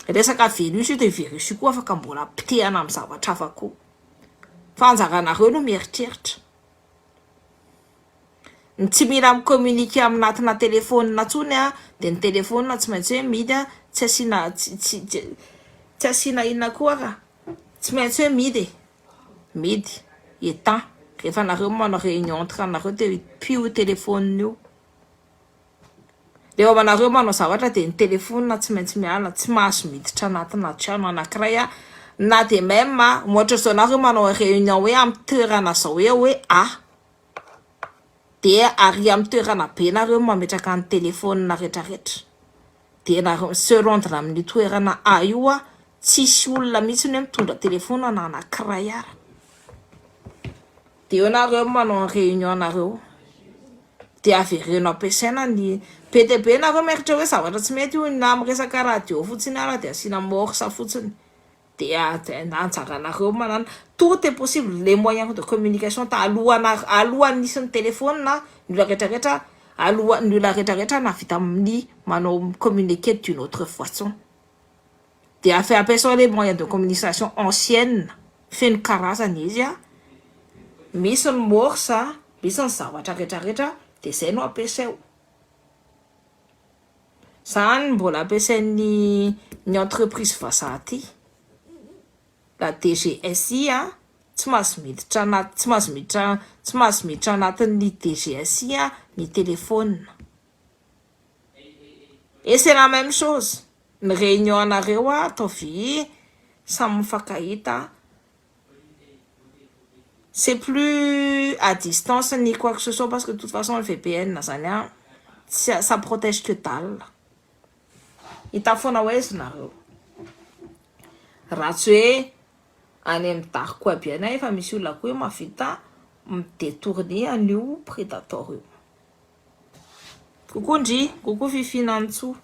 Resaka virus io dia virus io koa afaka mbola potehana amin'ny zavatra hafa koa. Fa anjaranareo no mieritreritra. Ny tsy mila mi-communiquer aminatina téléphone intsony an, dia ny téléphone tsy maintsy hoe mihidy an, tsy asiana tsy tsy tsy asiana inona koa ara, tsy maintsy hoe mihidy e, mihidy, éteint, rehefa nareo manao réunion entre anareo dia pio io téléphone io. Rehefa manareo manao zavatra dia ny telephone tsy maintsy miala, tsy mahazo miditra anatina trano anakiray aho na dia même ohatra zao nareo manao réunion hoe amin'ny toerana zao hoe hoe A dia ary amin'ny toerana B nareo mametraka ny telephone retraretra dia nareo se rendre amin'io toerana A io aho tsisy olona mihitsy hoe mitondra telephone na anakiray ara. Dia eo nareo manao ny réunion nareo. Dia avereno ampiasaina ny be dia be nareo mieritreritra hoe zavatra tsy mety io na amin'ny resaka radio fotsiny ara dia asiana morse fotsiny. De anjaranareo manana, tout est possible, les moyens de communication talohana, alohan'ny nisy ny téléphone, ny olona rehetrarehetra aloha, ny olona rehetrarehetra nahavita amin'ny manao communiquer d'une autre façon. De afa ampiasao les moyens de communication ancienne, feno karazany izy a, misy ny morse, misy ny zavatra rehetrarehetra, de zay no ampiasao. Zany mbola ampiasain'ny ny entreprise vazaha ty, la DGSI a, tsy mahazo miditra anaty, tsy mahazo miditra anatin'ny DGSI a ny téléphone. Et c'est la même chose, ny réunion anareo a, ataovy samy mifankahita, c'est plus à distance ni quoi que ce soit, parce que de toute façon le VPN zany a, ça protège que dalle. Hita foana hoe izy nareo raha tsy hoe any amin'ny dark web ihany, efa misy olona koa hoe mahavita midétourner an'io Predator io. Coucou ndry, coucou Fifinantsoa.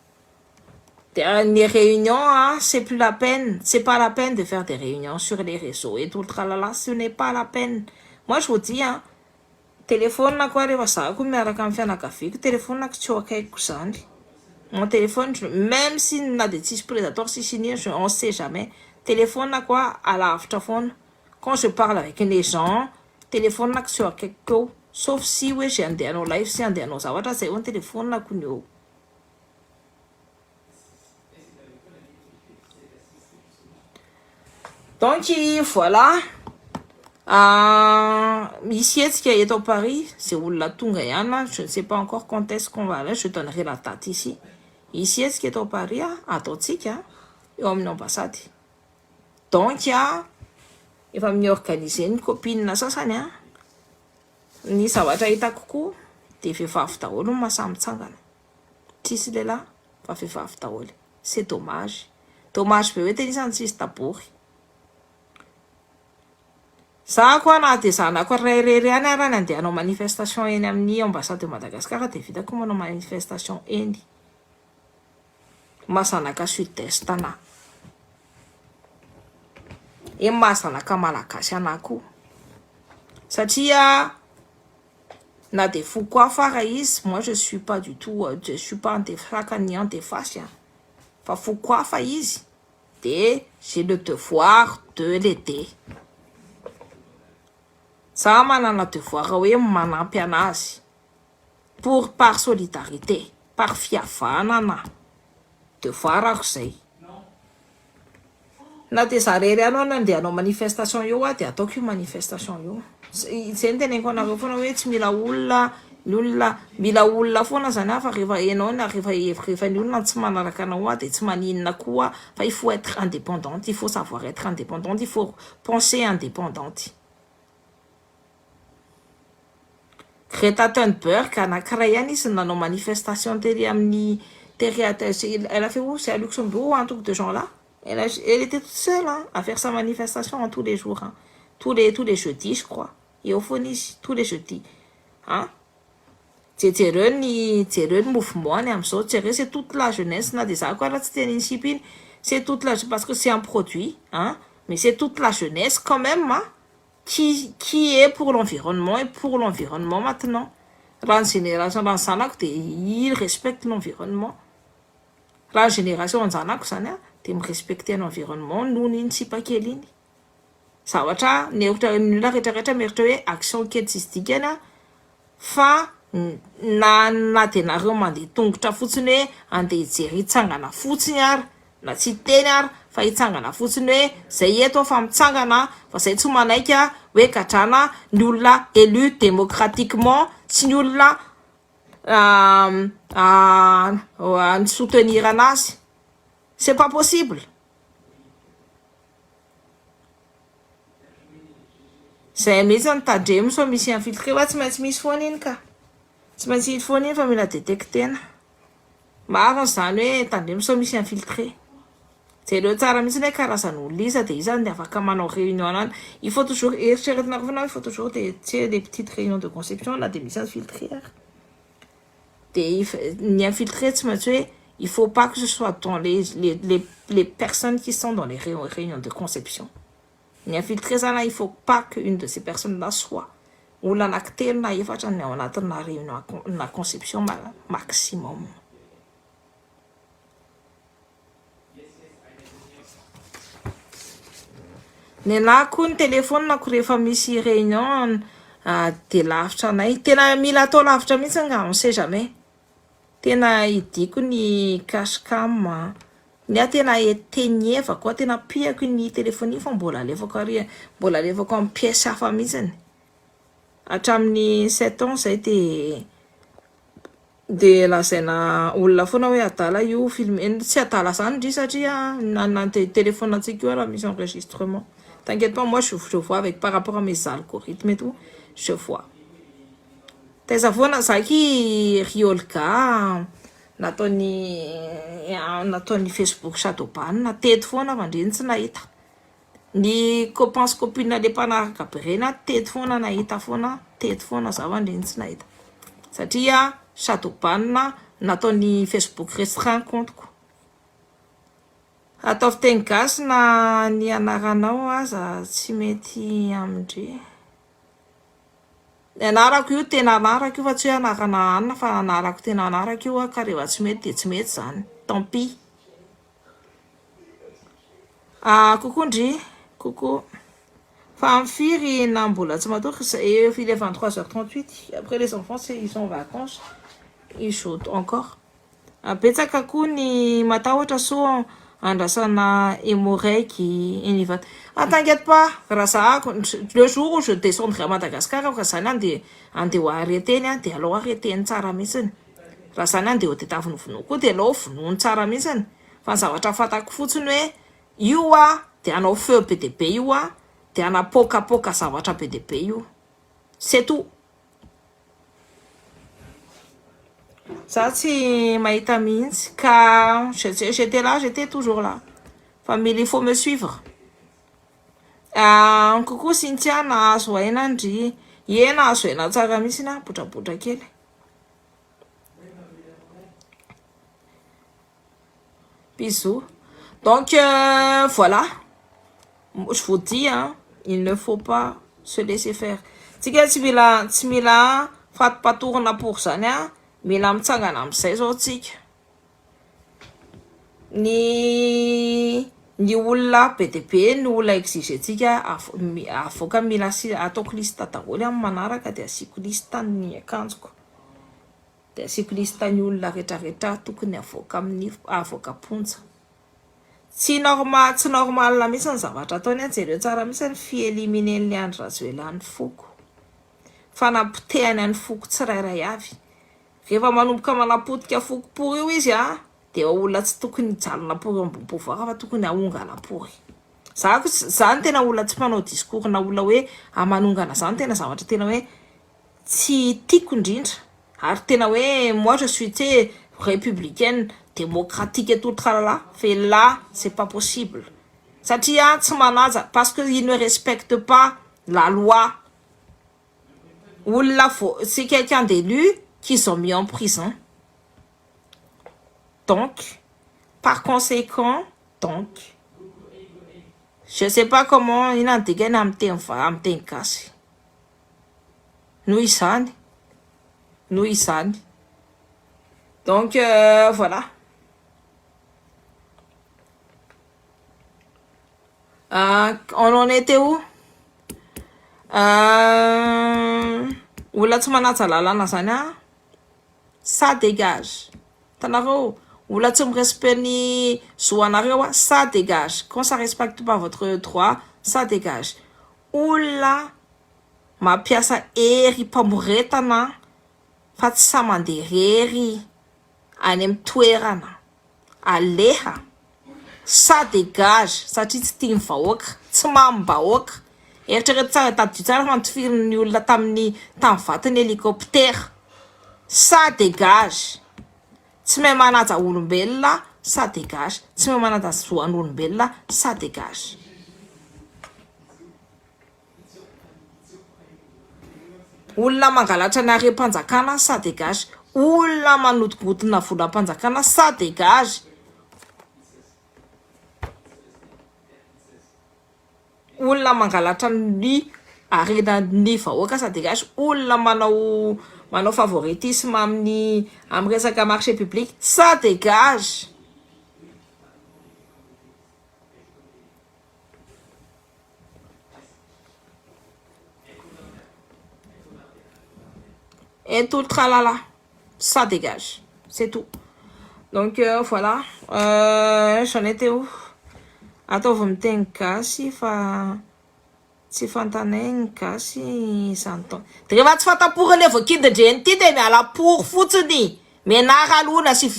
De ny réunion a, c'est plus la peine, c'est pas la peine de faire des réunions sur les réseaux et tout le tralala, ce n'est pas la peine. Moi je vous dis hein, téléphone koa, rehefa za koa miaraka amin'ny fianakaviako, téléphone tsy eo akaikiko zany. Mon téléphone, même si na de tsisy Predator, tsisy ino, on sait jamais, téléphone koa alavitra foana. Quand je parle avec les gens, téléphone tsy eo akaikiko eo, sauf si hoe zay andeha hanao live sy andeha hanao zavatra zay eo ny téléphone ko ny eo. Donc voilà, misy hetsika eto Paris, zay olona tonga ihany, je ne sais pas encore quand est-ce qu'on va aller, je donnerai la date ici. Misy hetsika eto Paris a, ataotsika eo amin'ny ambassade. Donc a, efa miorganiser ny copine sasany a, ny zavatra hitako koa de vehivavy daholo no mahasahy mitsangana, tsisy lehilahy fa vehivavy daholo. C'est dommage, dommage be hoe tenisany tsisy tabory. Za koa na de zanako ray rery ihany ara ny andeha hanao manifestation eny amin'ny ambassade de Madagascar, de vitako manao manifestation eny, mahazanaka sud-est anahy eny, mahazanaka malagasy anahy koa, satria na de foko hafa ara izy, moi je suis pas du tout, je suis pas antefaka ny antefasy a, fa foko hafa izy, de j'ai le devoir de l'aider. Za manana devoir hoe manampy anazy pour par solidarité, par fihavanana, devoir ako zay. Na de za rery ihany no andeha hanao manifestation eo a, de ataoko io manifestation io. Zay ny teneniko anareo foana hoe tsy mila olona ny olona, mila olona foana zany a, fa rehefa enao na rehefa ny olona tsy manaraka anao a, de tsy maninona koa, fa il faut être indépendante, il faut savoir être indépendante, il faut penser indépendante. Greta Thunberg anankiray ihany izy nanao manifestation tery amin'ny tery, elle a fait où? C'est à Luxembourg, un truc de genre là. Elle était toute seule, hein, à faire sa manifestation en tous les jours, hein. Tous les jeudis, je crois. Eo foana izy tous les jeudis, hein. Jereo ny mouvement ny am'izao, jereo, c'est toute la jeunesse. Na de za koa raha tsy tena sipa iny, c'est toute la, parce que c'est un produit, hein, mais c'est toute la jeunesse quand même, hein, qui est pour l'environnement et pour l'environnement maintenant. Raha ny génération, raha ny zanako, de il respecte l'environnement. Raha ny génération anjanako zany a, de mirespecte ny environnement noho iny sipa kely iny. Zavatra ny ohatra ny olona rehetrarehetra mieritreritra hoe action kely tsisy dikany a, fa na de nareo mandeha tongotra fotsiny hoe andeha hijery, hitsangana fotsiny ary na tsy hiteny ary fa hitsangana fotsiny hoe zay eto fa mitsangana, fa zay tsy manaika hoe gadrana ny olona élu démocratiquement sy ny olona ny soutenir anazy, c'est pas possible. Zay mihitsy ny tandremo sao misy infiltré, fa tsy maintsy misy foana iny ka, tsy maintsy hita foana iny, fa mila détectena. Marina zany hoe tandremo sao misy infiltré. Jereo tsara mihitsy hoe karazan'olona iza de iza ny afaka manao réunion anany. Il faut toujours eritreretinareo foana, il faut toujours de, tu sais, des petites réunions de conception na de misy infiltré ary. De ny infiltré tsy maintsy hoe Il faut pas que ce soit dans les les les les personnes qui sont dans les réunions de conception. Ny infiltré zany il faut pas que une de ces personnes là soit olona anaky telo na efatra ny ao anatina réunion na conception maximum. Nenaha koa ny telephone-ko rehefa misy réunion de lavitra anay. Tena mila atao lavitra mihitsy nga on sait jamais. Tena idiko ny cash cam a. Ny ahy tena etenievako, tena pihako ny telephone iny fa mbola alefako ary mbola alefako amin'ny pièce hafa mihitsiny. Hatramin'ny sept ans zay de de lazaina olona foana hoe adala io filmer, tsy adala zany ndry satria na na téléphone antsika io ara misy enregistrement. T'inquiète pas moi je je vois avec par rapport à mes algorithmes et tout, je vois. Taiza foana za ki ry Olga nataony nataony Facebook shadowban teto foana fa ndreny tsy nahita. Ny copains sy copines le mpanaraka be reny aho teto foana nahita foana teto foana za fa ndreny tsy nahita. Satria shadowban nataony Facebook restreint compte-ko. Ataovy teny gasy na ny anaranao aza tsy mety amindry. Ny anarako io tena anarako io fa tsy hoe anarana anona fa anarako tena anarako io ka rehefa tsy mety dia tsy mety zany. Tant pis. Ah coucou ndry, coucou. Fa amin'ny firy na mbola tsy matory il est 23h38 après les enfants ils sont en vacances ils jouent encore. Betsaka koa ny matahotra sao andrasana hemorrague eny Ivato. Ah t'inquiète pas, raha za le jour où je descendrai à Madagascar raha zany andeha andeha ho arrêté-ny aho dia alao arrêté-ny tsara mihitsiny. Raha zany andeha ho tadiaviny vonoa koa dia alao vonoiny tsara mihitsiny. Fa ny zavatra fantako fotsiny hoe io a dia hanao feu be dia be io a, dia hanapoakapoaka zavatra be dia be io. C'est tout. Za tsy mahita mihitsy ka j'étais là, j'étais toujours là. Fa mila il faut me suivre. Ah, coucou Cynthia, nahazo aina ndry. Ie, nahazo aina tsara mihitsy na botrabotra kely. Bisous. Donc voilà, je vous dis hein, il ne faut pas se laisser faire. Tsika tsy mila tsy mila fatipatorana pour zany a, mila mitsangana amizay zao tsika. Ny ny olona be dia be ny olona exiger-tsika avoaka mila ataoko liste daholo amin'ny manaraka dia asiako liste ny akanjoko. Dia asiako liste ny olona retraretra tokony avoaka amin'ny avoaka am-ponja. Tsy normal tsy normal mihitsy ny zavatra ataony an, jereo tsara mihitsy ny fi-éliminer-n'i Andry Rajoelina ny foko. Fanapotehany ny foko tsirairay avy. Rehefa manomboka manapotika foko pory io izy an, dia olona tsy tokony hijalona pory eo ambony pouvoir fa tokony ahongana pory. Za za no tena olona tsy mpanao discours na olona hoe manongana zany tena zavatra tena hoe tsy tiako indrindra ary tena hoe moi je suis tu sais républicaine démocratique et tout tralala fa là c'est pas possible satria tsy manaja parce que il ne respecte pas la loi olona vo c'est quelqu'un d'élu qu'ils ont mis en prison donc par conséquent donc je sais pas comment inona ny dikany amin'ny teny amin'ny teny gasy noho izany noho izany donc voilà on en était où olona tsy manaja lalàna zany a ça dégage hitanareo olona tsy mi-respect ny zo anareo a ça dégage quand ça respecte pas votre droit ça dégage olona mampiasa hery mpamoretana fa tsy sahy mandeha irery any amin'ny toerana aleha ça dégage satria tsy tian'ny vahoaka tsy mamim-bahoaka eritrereto tsara tadidio tsara fa notifirin'ny olona tamin'ny tamin'ny vatony hélicoptère ça dégage tsy mahay manaja olombelona ça dégage tsy mahay manaja zo an'olombelona ça dégage Olona mangalatra ny harem-panjakana ça dégage. Olona manodinkodina volam-panjakana ça dégage. Olona mangalatra ny harenan'ny vahoaka ça dégage. Olona manao manao favoritisme amin'ny amin'ny resaka marché public ça dégage. Et tout le tralala ça dégage c'est tout donc euh, voilà euh, j'en étais où ataovy miteny gasy fa tsy fantanay ny gasy izany taona de rehefa tsy fantapory le voakindin-dreny ity de miala pory fotsiny mianara aloha na sy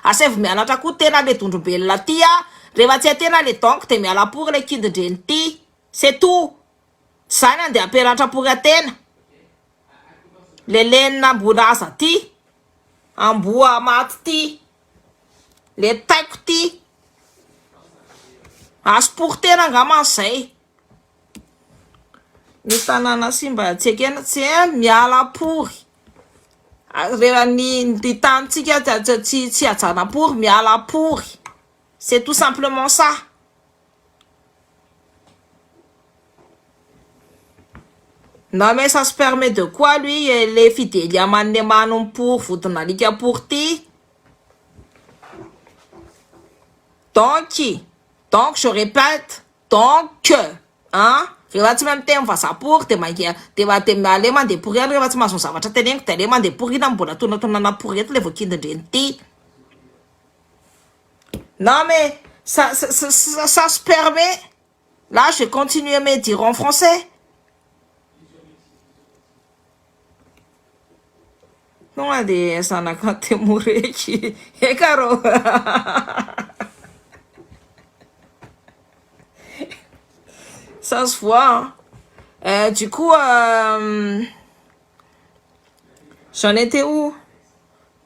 asaivo mianatra koa tena le dondrombelona ty a rehefa tsy hay tena le donc de miala pory le kindin-dreny ty c'est tout zany andeha ampianatra pory atena Lelenina amboa-raza ty, amboa maty ty, le taiko ty, azo portena angamba zay. Ny tanàna simba tsy ekena, tsy miala pory. Rehefa ny ny tanintsika tsy tsy hajana pory, miala pory. C'est tout simplement ça. Non mais ça se permet de quoi lui le Fidelia Manemano pour vodin'alika pour ty donc donc je répète donc hein rehefa tsy mahay miteny vazaha pory de mangia de ma de aleo mandeha pory ihany rehefa tsy mahazo ny zavatra teneniko de aleo mandeha pory inona mbola tonantonana pory eto le voakindin-dreny ty non mais ça ça ça ça se permet Là, je continue à me dire en français. Tonga de zanaka Temoreky. Eka rô. Ça se voit. Hein. Euh, du coup, euh, j'en étais où?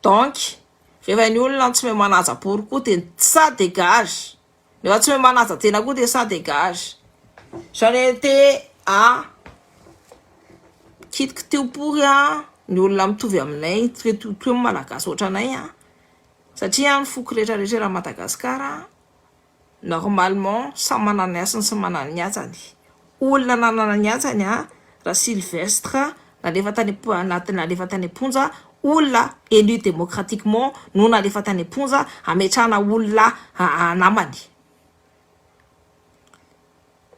Donc, rehefa ny olona tsy mahay manaja pory koa de ça dégage. Rehefa tsy mahay manaja tena koa dia ça dégage. J'en étais à kitikitio pory a ny olona mitovy aminay toy ny malagasy ohatranay a satria ny foko rehetra rehetra eran'i Madagasikara normalement samy manana ny hasiny sy manana ny hajany. Olona nanana ny hajany a Ra Sylvestre nalefa tany nalefa tany am-ponja olona élu démocratiquement no nalefa tany am-ponja hametrahana olona namany.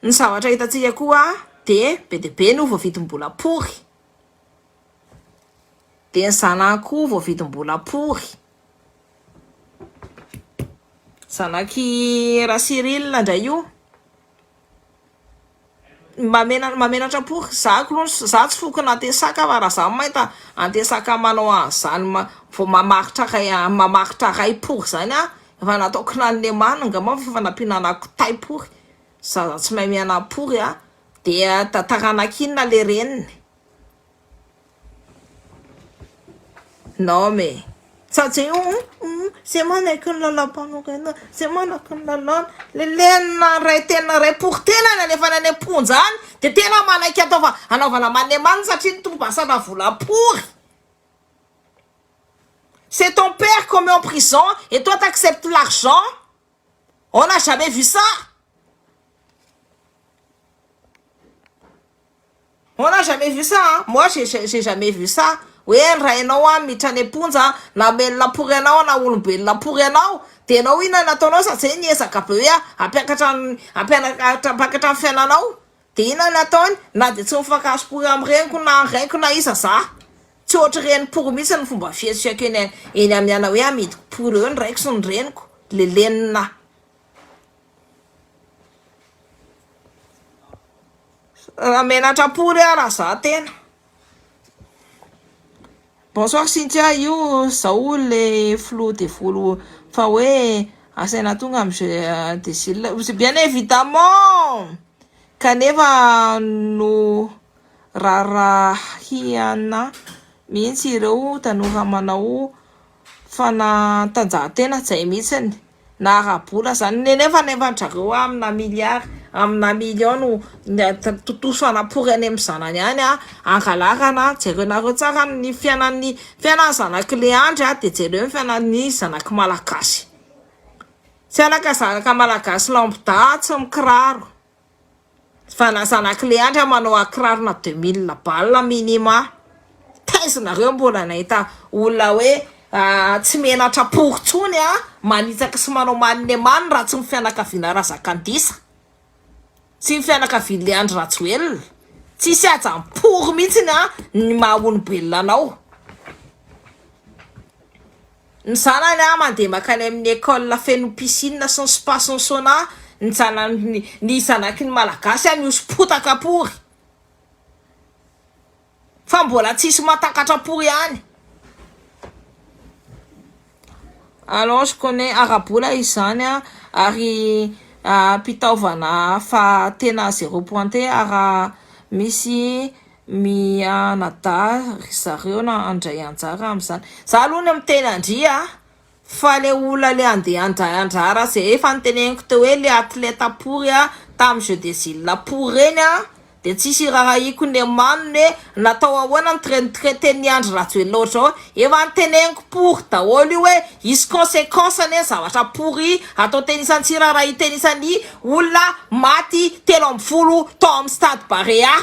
Ny zavatra hitantsika koa dia be dia be no voavidim-bola pory. Dia ny zanany koa voavidim-bola pory. Zanak'i Ra Cyril indray io. Mamena mamenatra pory za klo za tsy fokona antesaka fa raha za mahita antesaka manao an'izany ma vao mamaritra ray mamaritra ray pory zany ah efa nataoko nanemana angamba fa efa nampihinanako tay pory zaza tsy mahay miaina pory ah dia taranaka inona le reniny Non mais sady zay zay manaiky ny lalam-panorenana, zay manaiky ny lalàna, le lenina ray tena ray pour tena ny alefany any am-ponja any de tena manaiky atao fa anaovana manemane satria ny tombasana vola pory. C'est ton père qu'on met en prison et toi t'acceptes l'argent? On n'a jamais vu ça. On n'a jamais vu ça hein, moi j'ai j'ai jamais vu ça hoe ny rainao an miditra any am-ponja namelona pory anao na olombelona pory anao de ianao inona no ataonao sady zay niezaka be hoe hampiakatra ny hampianakatra hampiakatra ny fiainanao de inona no ataony na de tsy mifankahazo pory amin'ny reniko na raiko na iza za tsy ohatr'ireny pory mihitsy ny fomba fihetsehako eny eny amin'ny ana hoe amidiko pory eo ny raiko sy ny reniko lelenina Raha menatra pory aho raha za tena. Bonsoir Cynthia, io zao le filoha devoly fa hoe asaina tonga am jeu des îles, bien évidemment! Kanefa no rarahiana mihitsy ireo tanora manao fanatanjahantena, zay mihitsiny. Na ara-bola zany nefa nefa zareo amina milliard. amina million no totosana pory any amin'ny zanany any a, angalarana, jerenareo tsara ny fiainan'ny fiainan'ny zanak'i Leandry a, de jereo ny fiainan'ny zanaky Malagasy. Tsy anaka zanaka Malagasy lambda tsy mikiraro. Fa na zanak'i Leandry manao akirarona 2000 balles minima. Taiza nareo mbola nahita olona hoe tsy menatra pory tsony a, manitsaka sy manao manine many raha tsy ny fianakaviana Razakandisa. Tsy ny fianakavian'i Leandry Rajoelina. Tsisy hajam-pory mihitsiny a ny maha olombelona anao. Ny zanany a mandeha makany amin'ny école feno piscine sy ny spa sy ny sauna, ny zanany ny zanaky ny malagasy a mihoso-potaka pory. Fa mbola tsisy mahatakatra pory ihany. Alors je connais ara-bola izany a ary ampitaovana fa tena zéro pointé ara misy mianadahy ry zareo na handray anjara amin'izany. Za aloha ny miteny andry a fa le olona le andeha handray anjara zay efa niteneniko teo hoe le athlète pory a tamin'ny jeux des îles pory reny a de tsisy iraharahiako ny amaniny hoe natao ahoana ny traiten'ny Andry Rajoelina ohatr'izao, efa niteneniko pory daholo io hoe hisy conséquence anie ny zavatra pory atao tenisany tsy iraharahi tenisany olona maty 13 tao amin'ny stade Barea.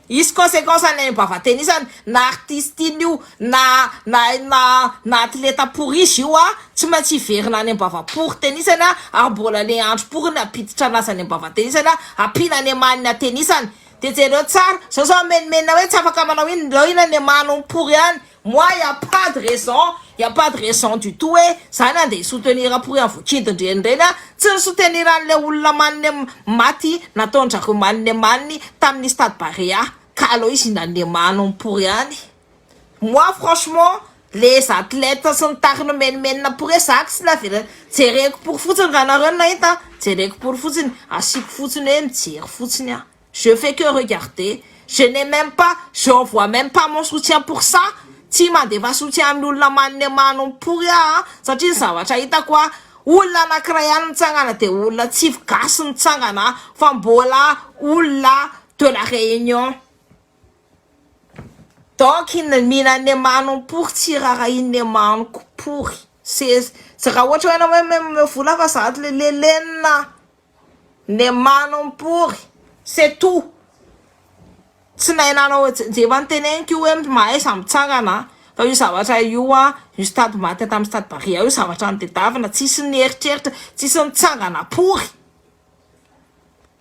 Hisy conséquence any am-bava tenisany na artiste iny io na na na na atleta pory izy io a, tsy maintsy hiverina any am-bava pory tenisany a, ary mbola le andro pory ny hampiditra anazy any am-bava tenisany a, ampiana any amaniny atenisany, de jereo tsara, zao zao mimenomenona hoe tsy afaka manao ino, ndao ina ny amano pory any, moi y a pas de raison, y a pas de raison du tout hoe zany andeha hi-soutenir pory any voakidin-dreny reny a, tsy ni-soutenir an'le olona maniny maty nataon-drareo maniny amaniny tamin'ny stade Barea, ka aleo izy hinan'ny amano pory any. Moi franchement les athlètes sy ny tariny menomenona pory za tsy navela jereko pory fotsiny raha nareo no nahita jereko pory fotsiny asiako fotsiny hoe mijery fotsiny aho. Je fais que regarder, je n'ai même pas, j'envoie même pas mon soutien pour ça, tsy mandefa soutien amin'ny olona maniny amano pory aho satria ny zavatra hitako a olona anankiray ihany mitsangana de olona tsy gasy mitsangana fa mbola olona de la Réunion. Donc mihinan'ny amano pory tsy raharahian'ny amanoko pory. C'est raha ohatra hoe anao hoe vola fa za le lelenina ny amano pory, c'est tout. Tsy nahinanao efa niteneniko io hoe mahaiza mitsangana fa io zavatra io a io stade maty tamin'ny stade Barea io zavatra nitadiavina tsisy nieritreritra tsisy nitsangana pory.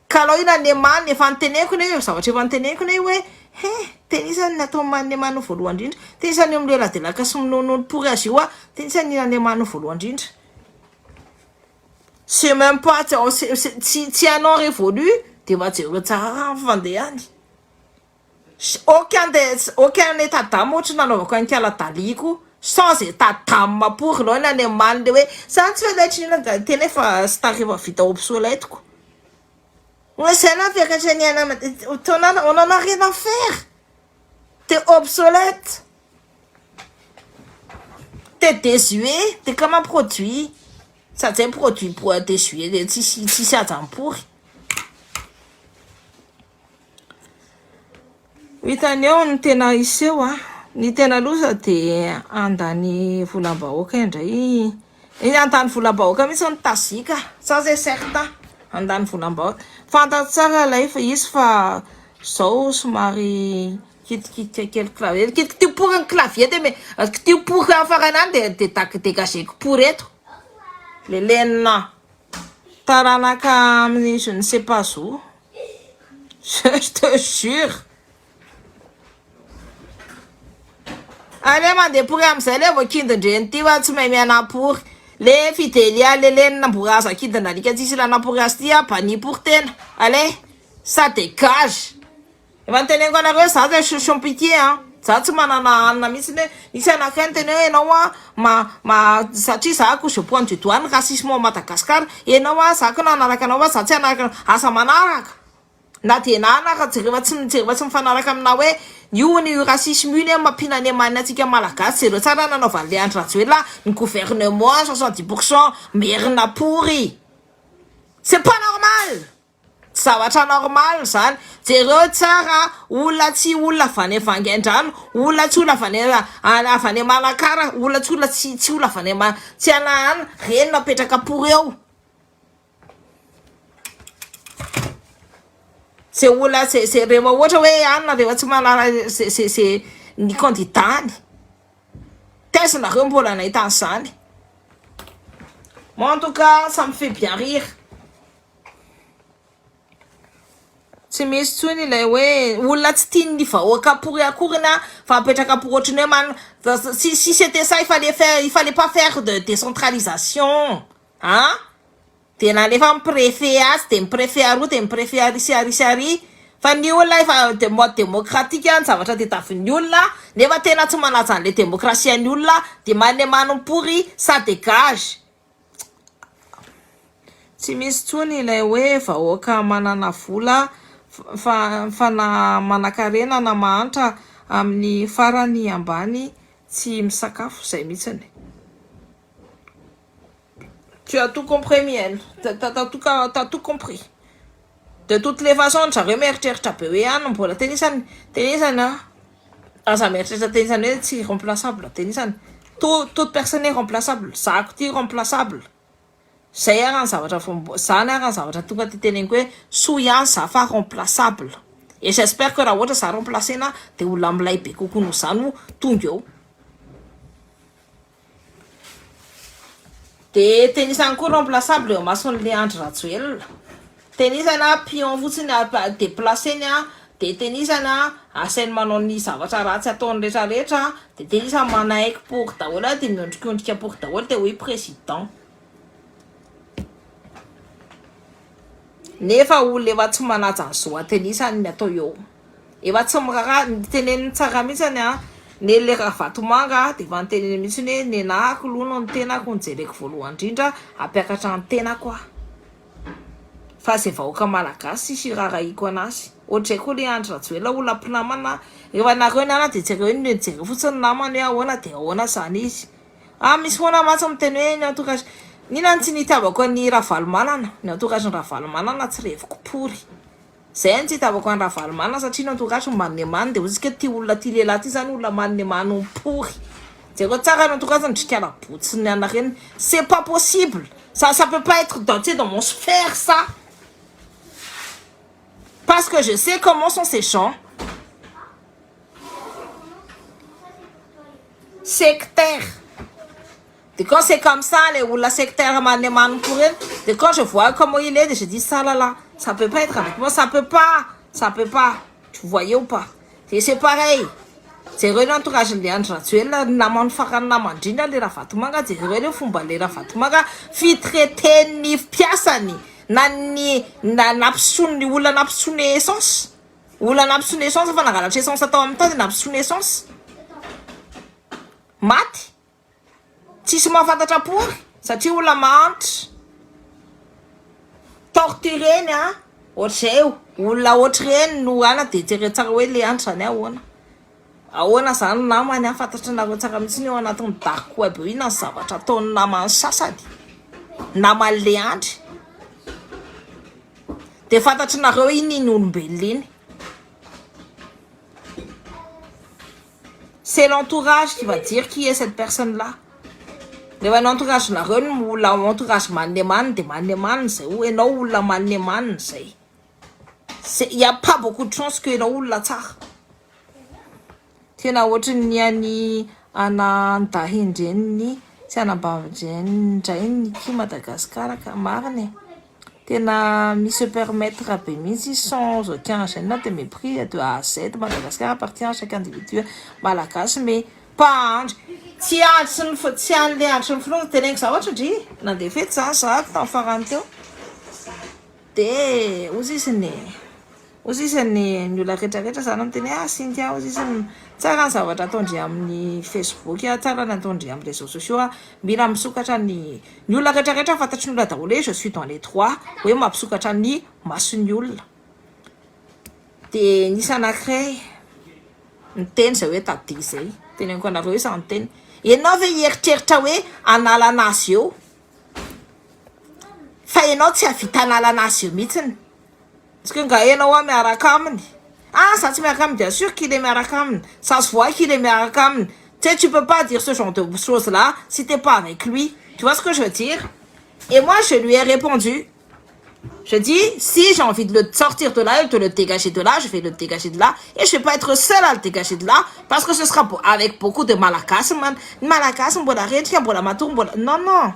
Ka alao ina ny amaniny efa niteneniko ne zavatra efa niteneniko ne hoe he tenisany ny atao maniny amano voalohany indrindra tenisany eo mileladelaka sy minonono pory azy io a tenisany ina ny amano voalohany indrindra. C'est même pas tsy tsy un an révolu de efa jereo tsara ny fandehany. Aucun des aucun état d'âme ohatra nanaovako an'i Kala Daliko sans état d'âme pory alao ina ny amaniny le hoe za tsy fantatry inona tena efa star efa vita obsolète ko. Zay nampiakatra ny aina on en a rien à faire. T'es obsolète. T'es désuet, t'es comme un produit. Sady zay produit pour désuet tsisy tsisy hajam-pory. Hitany eo ny tena hiseho a, ny tena loza de handany volam-bahoaka indray, handany volam-bahoaka mihitsy ny tazika, ça c'est certain, handany volam-bahoaka. Fantatro tsara ilay fa izy fa zao somary kitikitika kely clavier, kitikitio pory ny clavier de me kitio pory amin'ny farany any de de dak dégageko pory eto. Lelenina taranaka amin'ny je ne sais pas où. Je te jure. Allez mandeha pory amin'izay le voakidin-dreny ty fa tsy mahay miana pory. Le Fidelia lelenina mbola aza kidina alika tsisy ilana pory azy ty a bani pory tena. Allez, ça dégage. Efa niteneniko anareo za zay sans pitié a. Za tsy manana hanina mihitsy hoe nisy anankiray niteny hoe ianao a ma ma satria za ko je pointe du doigt ny racisme ao Madagascar. Ianao a za ko nanaraka anao fa za tsy hanaraka asa manaraka. Na de nanaraka jereo tsy jereo tsy mifanaraka amina hoe io ny racisme io ny mampinany amaniny antsika malagasy jereo tsara nanaovan'le Andry Rajoelina ny gouvernement 70% merina pory. C'est pas normal. Tsy zavatra normal zany. Jereo tsara olona tsy olona avy any Vangaindrano, olona tsy olona avy any avy any Manakara, olona tsy olona tsy tsy olona avy any Ma tsy ana ana, reny no apetraka pour eo. Ze olona ze ze rehefa ohatra hoe anona rehefa tsy manana ze ze ze ny candidat-ny. Taiza nareo mbola nahita an'izany? Moi en tout cas ça me fait bien rire. Tsy misy intsony ilay hoe olona tsy tian'ny vahoaka pory akory na fa apetraka pory ohatran'ny hoe man si si c'était ça il fallait faire il fallait pas faire de décentralisation hein de nalefa ny préfet atsy de ny préfet aroa de ny préfet ary sy ary sy ary fa ny olona efa de mode démocratique ny zavatra tediavin'ny olona nefa tena tsy manaja an'le démocratie ny olona de manemano pory ça dégage Tsy misy intsony ilay hoe vahoaka manana vola fa fa na manankarena na mahantra amin'ny farany ambany tsy misakafo zay mihitsiny. Tu as tout compris Miel, t'as tout t'as tout compris. De toutes les façons zareo mieritreritra be hoe any mbola tenisany tenisany a aza mieritreritra tenisany hoe tsy remplaçable tenisany tout toute personne est remplaçable zako ty remplaçable zay ara ny zavatra zany ara ny zavatra tonga ty teneniko hoe soa ihany za fa remplaçable et j'espère que raha ohatra za remplacena de olona milay be kokoa noho za no tonga eo De tenisany koa remplaçable eo amason'ny le Andry Rajoelina. Tenisany a pion fotsiny a deplaceny a de tenisany a asainy manao ny zavatra ratsy ataony rehetra rehetra de tenisany manaiky pory daholo a de miondrikondrika pory daholo de hoy président. Nefa olona efa tsy manaja ny zo atenisany ny atao eo. Efa tsy miraharaha, teneniny tsara mihitsy an, ny le Ravatomanga dia efa niteneniny mihitsy hoe nenahako aloha no ny tenako no jereko voalohany indrindra hampiakatra ny tenako aho. Fa izay vahoaka malagasy tsisy iraharahiako anazy. Ohatr'izay koa le Andry Rajoelina olona mpinamana, rehefa nareo ny anona dia jereo ny jereo fotsiny ny namany hoe ahoana dia ahoana izany izy. Ah misy foana mantsy miteny hoe ny entourage, inona no tsy nitiavako an'i Ravalomanana, ny entourage-n'i Ravalomanana tsy reviko pory. Zay no tsy hitavako an'i Ravalomanana satria ny entourage ny manemany dia hoy tsika ty olona ty lehilahy ty zany olona manemany mipory. Jereo tsara ny entourage ny drikala botsy ny ana reny. C'est pas possible. Ça ça peut pas être dans tu sais dans mon sphère ça. Parce que je sais comment sont ces gens. Sectaire. De quand c'est comme ça les olona sectaire manemany pour reny de quand je vois comment il est de je dis ça là là ça peut pas être avec moi ça peut pas ça peut pas tu voyais ou pas de c'est pareil jereo ny entourage le Andry Rajoelina namany farany namany indrindra le Ravatomanga jereo le fomba le Ravatomanga fitraiten'ny mpiasany na ny na nampisotroiny ny olona nampisotroiny essence olona nampisotroiny essence fa nangalatra essence tao amin'ny tao de nampisotroiny essence maty Tsisy mahafantatra pory satria olona mahantra. Tortureny a, ohatr'izay io, olona ohatr'ireny no ana de jereo tsara hoe le andry zany ahoana. Ahoana zany namany a, fantatranareo tsara mihitsy ny ao anatin'ny dark web io inona ny zavatra ataon'ny namany sasany, naman'le andry. De fantatrinareo iny iny olombelona iny. C'est l'entourage qui va dire qui est cette personne là. Rehefa ny entourage nareo no olona entourage manemanina de manemanina zay o enao olona manemanina zay. C'est il y a pas beaucoup de chance que enao olona tsara. Tena ohatry ny any anandahin-dreniny sy anabavin-drainy ki Madagascar ka marina e. Tena mi se permettre be mihitsy izy sans aucun gène de mépris de A à Z Madagascar appartient à chaque individu malagasy mais pas Andry tsy Andry sy ny tsy an'le Andry sy ny filoha teneniko zavatra ndry nandeha fety zany za tamin'ny farany teo de ozy izy ny Hozy izy ny ny olona rehetra rehetra zany miteny hoe ah Cynthia hozy izy tsara ny zavatra ataondry amin'ny Facebook ah, tsara ny ataondry amin'ny réseaux sociaux ah, mila misokatra ny ny olona rehetra rehetra fantatry ny olona daholo hoe je suis dans les droits hoe mampisokatra ny mason'ny olona de nisy anankiray niteny zay hoe tadidy zay teneniko anareo izy niteny ianao ve hieritreritra hoe hanala anazy eo fa ianao tsy hahavita hanala anazy eo mihitsiny. Parce que nga enao a miaraka aminy. Ah za tsy miaraka aminy bien sûr qu'il est miaraka aminy. Ça se voit qu'il est miaraka aminy. Tu sais tu peux pas dire ce genre de choses là si t'es pas avec lui. Tu vois ce que je veux dire? Et moi je lui ai répondu. Je dis, si j'ai envie de le sortir de là et de le dégager de là, je vais le dégager de là. Et je vais pas être seule à le dégager de là, parce que ce sera avec beaucoup de Malagasy. Man. Ny Malagasy mbola rendrika, mbola matory, mbola... Non, non.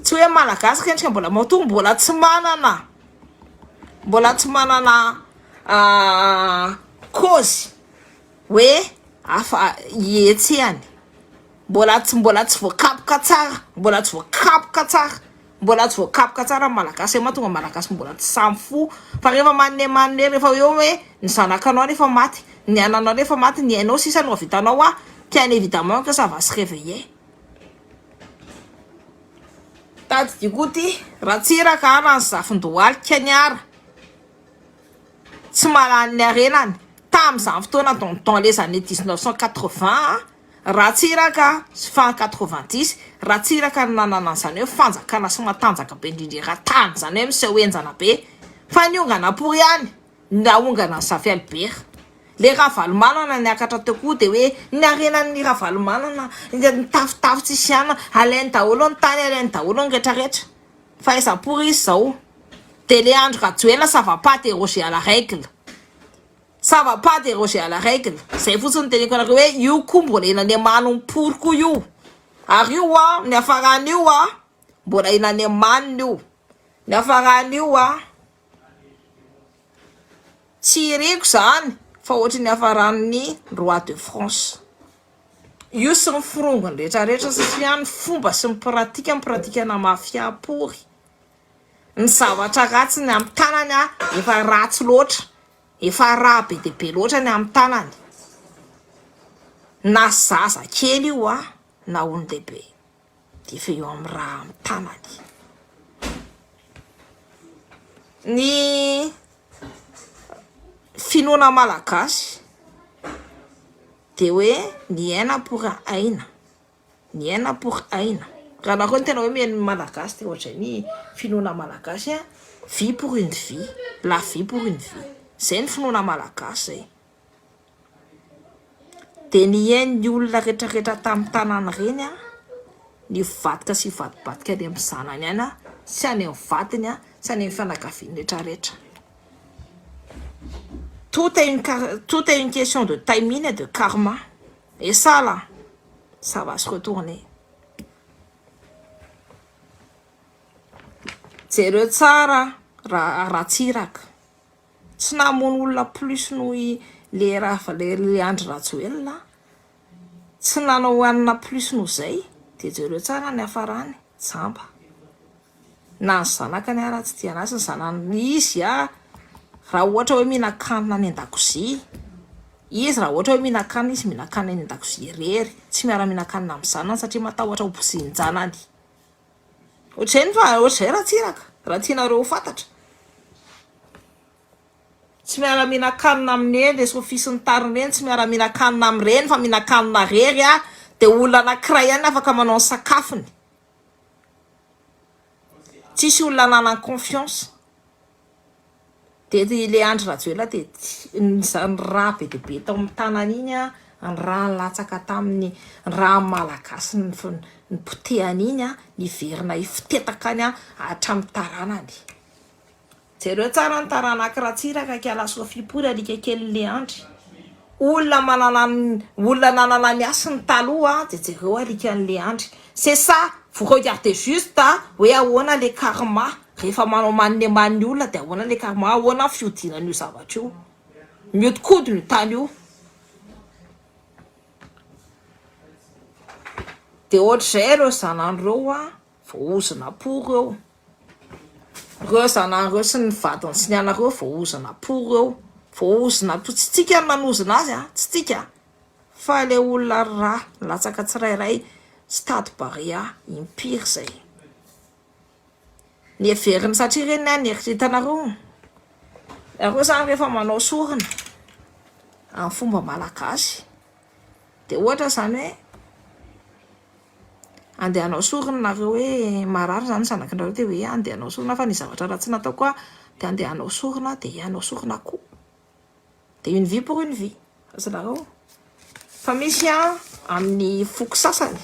Tsy hoe Malagasy rendrika, mbola matory, mbola tsy manana. Mbola tsy manana cause hoe afa ihetsehany. Mbola tsy mbola tsy voakapoka tsara, mbola tsy voakapoka tsara, mbola tsy voakapoka tsara ny Malagasy. Zay mahatonga Malagasy mbola tsy samy fo. Fa rehefa manome manome rehefa eo hoe ny zanakanao rehefa maty, ny ananao rehefa maty, ny ainao sisa no avitanao ah, bien évidemment que ça va se réveiller. Tadidio koa ty, Ratsiraka ara ny zafindohalika ny ara. Tsy mahalany ny harenany. Tamin'izany fotoana dans dans les années 1980, Ratsiraka sy fin 90, Ratsiraka no nanana an'izany hoe fanjakana sy matanjaka be indrindra eran-tany izany hoe miseho henjana be. Fa niongana pory ihany, naongana an'i Zafy Albert. Le Ravalomanana niakatra teo koa dia hoe ny harenan'ny Ravalomanana, nitafotafo tsisy anona, alainy daholo ny tany, alainy daholo ny retraretra. Fa aiza pory izy zao? De le Andry Rajoelina ça va pas déroger à la règle. Ça va pas déroger à la règle. Zay fotsiny no teneniko anareo hoe io koa mbola eny any amany pory koa io. Ary io a, ny hafaran'io a, mbola eny any amaniny io. Ny hafaran'io a, tsy iriko zany fa ohatry ny hafaran'ny roi de France. Io sy ny forongony rehetrarehetra satria ny fomba sy ny pratika ny pratikana mafia pory. Ny zavatra ratsy ny amin'ny tanany a, efa ratsy loatra, efa raha be dia be loatra ny amin'ny tanany. Na zaza kely io a, na olon-dehibe, dia efa eo amin'ny raha amin'ny tanany. Ny finoana malagasy dia hoe ny aina pour aina, ny aina pour aina. Raha nareo no tena hoe mihaino ny malagasy dia ohatr'izay ny finoana malagasy a, vie pour une vie, la vie pour une vie. Zay ny finoana malagasy zay. Dia ny hain'ny olona rehetrarehetra tamin'ny tanàna ireny a, nivadika sy hivadibadika any amin'ny zanany any sy any amin'ny vadiny sy any amin'ny fianakaviany rehetrarehetra. Tout est une, tout est une question de timing et de karma. Et ça là, ça va se retourner. Jereo tsara raha Ratsiraka. Tsy namono olona plus noho i le Rava le le Andry Rajoelina. Tsy nanao hanina plus noho zay. Dia jereo tsara ny hafarany. Jamba. Na ny zanakany ara tsy tia anazy ny zanany izy a raha ohatra hoe mihinan-kanina any an-dakozia izy raha ohatra hoe mihinan-kanina izy mihinan-kanina any an-dakozia irery tsy miara-mihinan-kanina amin'ny zanany satria matahotra ho bozian-janany ohatr'izay ny fa ohatr'izay Ratsiraka raha tianareo ho fantatra Tsy miara-mihinan-kanina amin'ireny le Sophie sy ny tariny ireny, tsy miara-mihinan-kanina amin'ireny fa mihinan-kanina irery a, dia olona anankiray ihany afaka manao ny sakafony. Tsisy olona ananany confiance. Dia le Andry Rajoelina dia ny rà be dia be tao amin'ny tanana iny a, ny rà nilatsaka tamin'ny ny rà malagasy nipotehany iny a, niverina hifotetaka any hatramin'ny taranany. Jereo tsara ny taranak'i Ratsiraka kiala Sophie pory alika kelin'i Leandry. Olona manana olona nanana ny hasiny taloha dia jereo alikan'i Leandry. C'est ça, vous regardez juste hoe ahoana le karma rehefa manao maninemany olona dia ahoana le karma, ahoana ny fihodinan'io zavatra io. Mihodinkodina io tany io. Dia ohatr'izay ireo zanany ireo a, voaozona pory eo. Reo zanany reo sy ny vadiny sy ny anareo reo voahozona pour reo voahozona pour tsy tsika no nanozona azy a tsy tsika fa le olona ra latsaka tsirairay stade barea impiry zay ny heveriny satria reny ny eritreretanareo nareo zany rehefa manao sorona amin'ny fomba malagasy de ohatra zany hoe Andeha hanao sorona nareo hoe marary zany zanakinareo de hoe andeha hanao sorona fa ny zavatra ratsy nataoko a de andeha hanao sorona de hanao sorona akoho. De une vie pour une vie. Azonareo? Fa misy a amin'ny foko sasany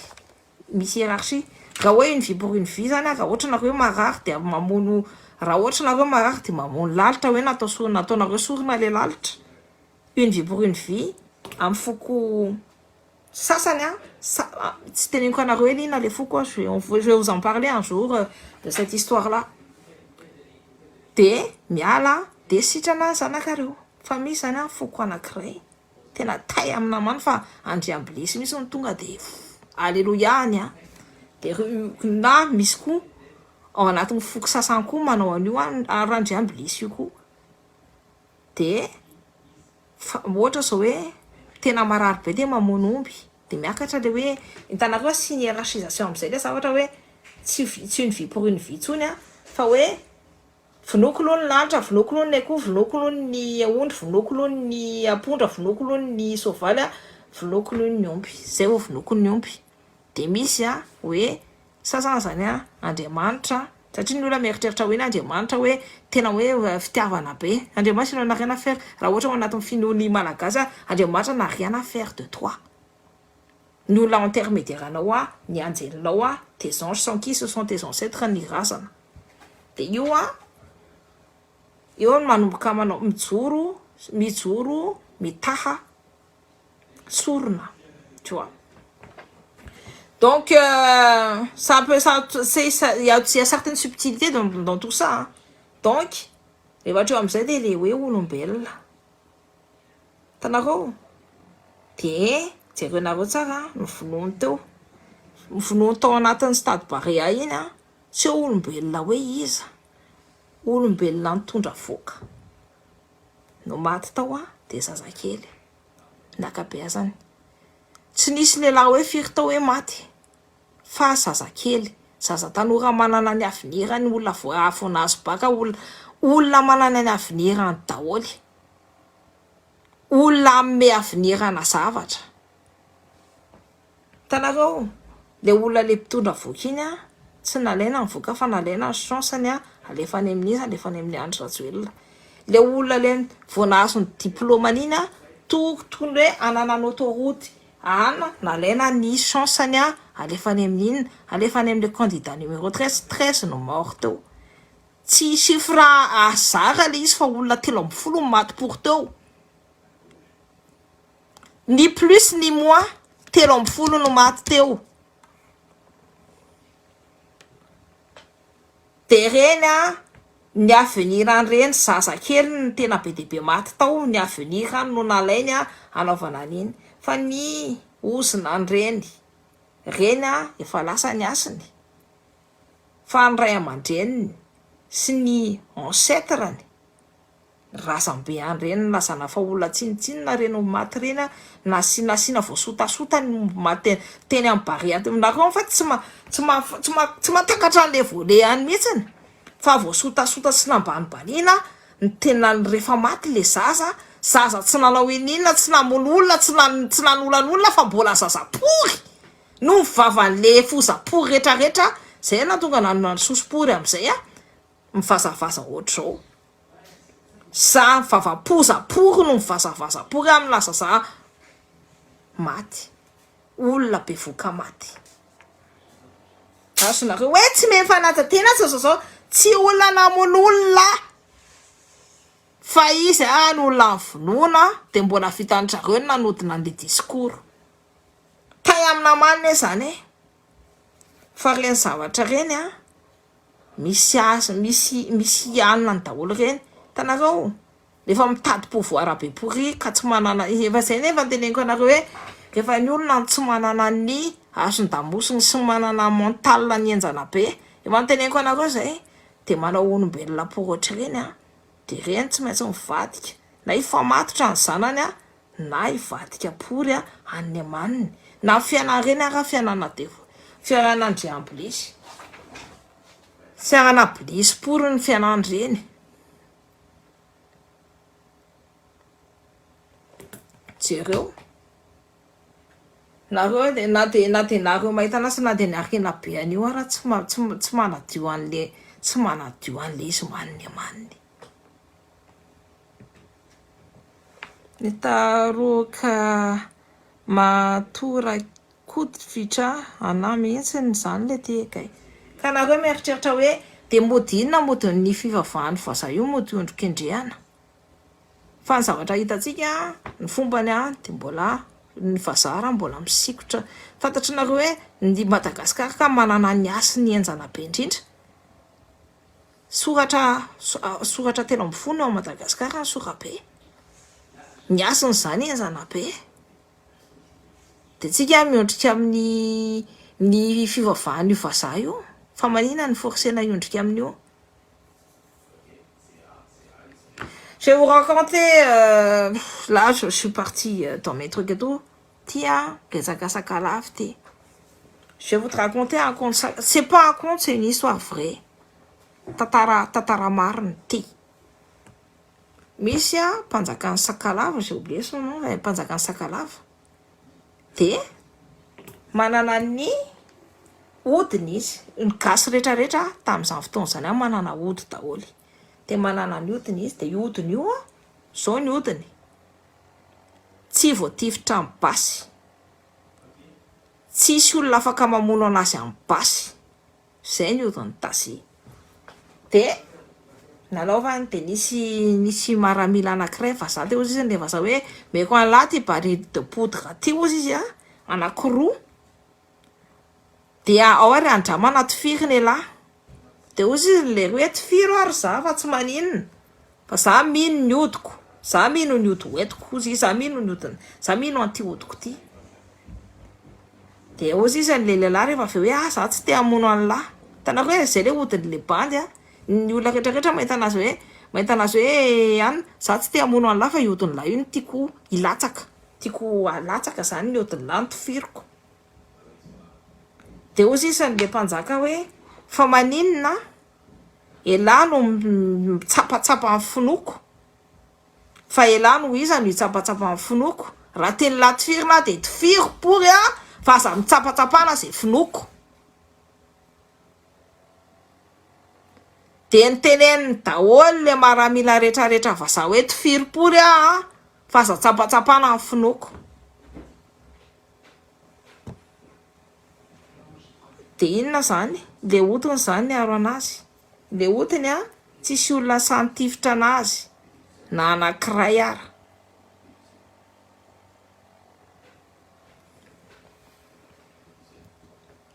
misy hiérarchie. Raha hoe une vie pour une vie zany a, raha ohatra nareo marary de mamono, raha ohatra nareo marary de mamono lalitra hoe natao sorona, nataonareo sorona le lalitra. Une vie pour une vie amin'ny foko sasany a, tsy teneniko anareo hoe inona le foko a, je vais vous en parler un jour de cette histoire là. De miala de sitrana zanakareo. Fa misy zany a foko anankiray tena tay amina fa andriambilesy mihitsy no tonga de alleloia any a. De na misy koa ao anatin'ny foko sasany koa manao an'io a randriambilesy io koa. De fa ohatra zao hoe tena marary be de mamono omby de miakatra le hoe hitanareo asiana hiérarchisation am'izay le zavatra hoe tsy une vie pour une vie intsony a, fa hoe vonoiko aloha ny lalitra, vonoiko aloha ny akoho, vonoiko aloha ny ondry, vonoiko aloha ny ampondra, vonoiko aloha ny soavaly a, vonoiko aloha ny omby, zay vao vonoiko ny omby. De misy a hoe sasany zany a Andriamanitra, satria ny olona mieritreritra hoe ny Andriamanitra hoe tena hoe fitiavana be. Andriamanitra n'a rien à faire, raha ohatra ao anatin'ny finoan'ny malagasy a, Andriamanitra n'a rien à faire de toi. Ny olona intermédiaire anao a, ny anjelinao a, tes anges sont qui? Ce sont tes ancêtres, ny razana. De io a, eo no manomboka manao mijoro, mijoro mitaha sorona, tu vois. Donc ça peut ça c'est ça, il y a certaines subtilités dans tout ça, hein. Donc rehefa hatreo am'izay de le hoe olombelona hitanareo, de jerenareo tsara ny vonoany teo, ny vonoany tao anatin'ny stade Barea iny a, tsy hoe olombelona hoe iza, olombelona nitondra voaka no maty tao a, de zazakely ny ankabeazany. Tsy nisy lehilahy hoe firy tao hoe maty fa zazakely, zaza tanora manana ny avenir-ny, olona vao nahazo bac, olona manana ny avenir-ny daholy, olona ame avenir-na zavatra. Hitanareo le olona le mpitondra voaka iny a, tsy nalaina ny voaka fa nalaina ny chance-ny a, alefa any amin'iza, alefa any amin'ny Andry Rajoelina. Le olona le vao nahazo ny diplôme-ny iny a, tokony hoe hanana ny autoroute ana, nalaina ny chance-ny a, alefa any amin'inona, alefa any amin'le candidat numéro 13, 13 no mort teo. Tsy chiffre hasard le izy fa olona 13 no maty pour teo. Ni plus ni moins, 13 no maty teo. De reny a, ny avenir an'ireny zazakely ny tena be dia be maty tao, ny avenir no nalainy a hanaovana an'iny. Fa ny ozona an'ireny, reny a efa lasa ny hasiny. Fa ny ray aman-dreniny sy ny ancêtre-ny, razambe an'ireny lazana fa olona tsinontsinona reny maty reny a, nasiana voasotasota ny omby maty teny amin'ny Barea. Nareo fa tsy mahatakatra an'le volet any mihitsiny, fa voasotasota sy nambanibaniana ny tena rehefa maty le zaza, zaza tsy nanao ininona, tsy namono olona, tsy nanolan'olona fa mbola zaza pory no mivavan'le foza pory rehetrarehetra. Zay nahatonga nanao sosopory am'izay a, mivazavaza ohatr'izao. Za vavapoza pory no mivazavaza pory amina zaza maty, olona be voka maty. Azonareo hoe tsy mahay fanaja-tena zao zao, tsy olona namono olona fa izy a ny olona vonoana, de mbola vitan-drareo ny nanodina an'le discours. Tay amina manina zany e. Fa reny zavatra reny a, misy azy, misy alina ny daholo reny. Hitanareo, rehefa mitady pouvoir be pourri ka tsy manana, efa zay nefa teneniko anareo hoe rehefa ny olona tsy manana ny hazon-damosiny sy manana mental ny enjana be, efa noteneniko anareo zay, de manao olombelona pour ohatr'ireny a, de reny tsy maintsy mivadika, na hifamatotra ny zanany a, na hivadika pory a any amaniny. Na fiainana reny ara fiainana devo, fiainana andriambilisy, fiainana bilisy pory ny fiainan'ireny. Jereo nareo de na de nareo mahita anazy na de niarina be an'io ara tsy manadio an'le, tsy manadio an'le izy maniny amaniny. Nitaroka matorakoditra anah mihitsy izany le ty kay. Ka nareo mieritreritra hoe de mody inona mody ny fivavahan'ny vazaha io mody ondrikendrehana. Fa ny zavatra hitantsika ny fombany de mbola ny vazaha raha mbola misikotra. Fantatrinareo hoe ny Madagascar ka manana ny hasiny henjana be indrindra. Soratra soratra 13 ao Madagascar ny sorabe. Ny hasin'izany henjana be. Dia tsika miondrika amin'ny ny fivavahan'io vazaha io. Fa maninona no forcena hiondrika amin'io? Je vais vous raconter, euh, là je suis partie dans mes trucs et tout. Ty a, resaka sakalava ty. Je vais vous raconter un conte, c'est pas un conte, c'est une histoire vraie. Tantara, tantara marina ty. Misy a, mpanjakan'ny Sakalava, j'ai oublié son nom, mpanjakan'ny Sakalava. Dia manana ny odiny izy. Ny gasy rehetrarehetra tamin'izany fotoana izany manana ody daholo. Dia manana ny odiny izy, dia io odiny io a, izao ny odiny. Tsy voatifitra amin'ny basy. Tsisy olona afaka mamono anazy amin'ny basy. Zay ny odin'i Tasia. Dia nanaovany dia nisy nisy maramila anankiray vazaha dia hozy izy ilay vazaha hoe meko an'lah ty baril de poudre ty hozy izy a, anankiroa. Dia ao ary andramana tifirina elah. Dia hozy izy lery hoe tifiro ary za fa tsy maninona fa za mino ny odiko, za mino ny ody hoentiko hozy izy, za mino ny odiny, za mino an'ity odiko ity. Dia hozy izy an'ilay lehilahy rehefa avy eo hoe ah za tsy te hamono an'lah. Hitanareo hoe zay le odin'ilay bandy a, ny olona rehetra rehetra mahita anazy hoe mahita anazy hoe an, za tsy te hamono an'lah fa io odin'lah io no tiako hilatsaka, tiako halatsaka zany ny odin'lah no tifiriko. Dia hoy sisa ilay mpanjaka hoe, Fa maninona elah no mitsapatsapa ny finoako? Fa elah no iza no hitsapatsapa ny finoako? Raha tian'lah tifirina aho dia tifiro pory aho fa aza mitsapatsapana izay finoako. Dia niteneniny daholo ilay maramila retraretra vazaha hoe tifiro pory aho fa aza tsapatsapana ny finoako. Dia inona izany? Ilay otiny izany niaro an'azy. Ilay otiny an, tsisy olona sahy nitifitra an'azy na anankiray ara.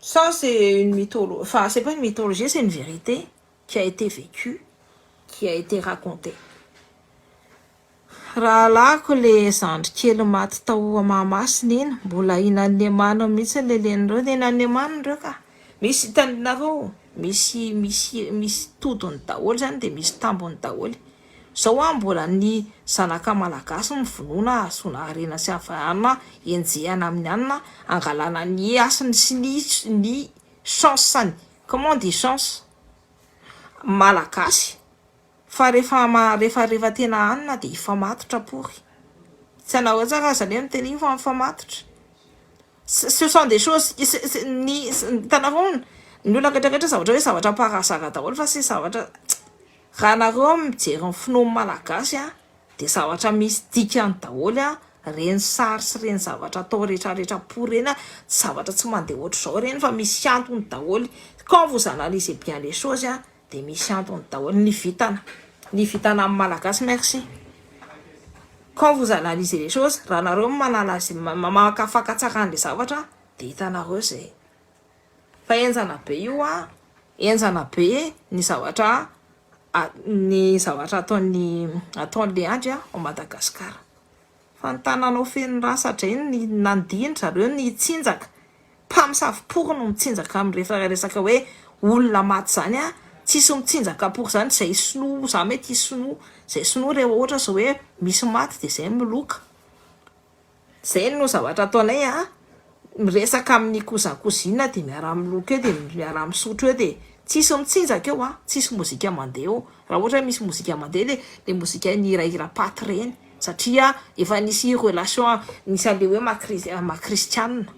Ça c'est une mythologie, enfin c'est pas une mythologie, c'est une vérité qui a été vécue, qui a été racontée. Rahalahiko le zandry kely maty tao Mahamasina iny, mbola hinan'ny mihitsy le lenireo, hinan'ny ireo ka. Misy hitanareo, misy misy misy todiny daholo zany de misy tambiny daholo. Zao an mbola ny zanaka malagasy no vonoina ahazoana harena sy havahana enjehana amin'ny anona angalana ny hasiny sy ny ny chance-ny, comment on dit chance? Malagasy. Fa rehefa rehefa rehefa tena hanina dia hifamatotra pory. Tsy anareo tsara aza anie miteny iny fa mifamatotra. Ce sont des choses ny hitanareo ny olona rehetra rehetra zavatra hoe zavatra par hasard daholo fa tsy zavatra raha nareo mijery ny finoan'ny malagasy a dia zavatra misy dikany daholo a reny sary sy reny zavatra atao rehetra rehetra pory reny a zavatra tsy mandeha ohatr'izao reny fa misy antony daholo quand vous analysez bien les choses a Dia misy antony daholo ny vintana. Ny vintana amin'ny Malagasy merci. Quand vous analysez les choses, raha nareo manala azy mamakafaka tsara an'ilay zavatra dia hitanareo izay. Fa henjana be io an, henjana be ny zavatra ny zavatra ataon'ny ataon'ilay Andry ao Madagascar. Fa ny tananao feno rasa dray ny nandihy zareo ny tsinjaka. Mpamosavy pory no mitsinjaka amin'ny rehefa resaka hoe olona maty zany a, tsisy mitsinjaka pory zany, zay sinoa, za mety sinoa, zay sinoa rehefa ohatra zao hoe misy maty de zay miloka, zay no zavatra ataonay a, miresaka amin'ny cousin cousine de miara miloka eo de miara misotro eo de tsisy mitsinjaka eo a, tsisy mozika mandeha eo, raha ohatra hoe misy mozika mandeha de le mozika ny hirahira paty reny satria efa nisy relation nisy an'le hoe maha kristianina.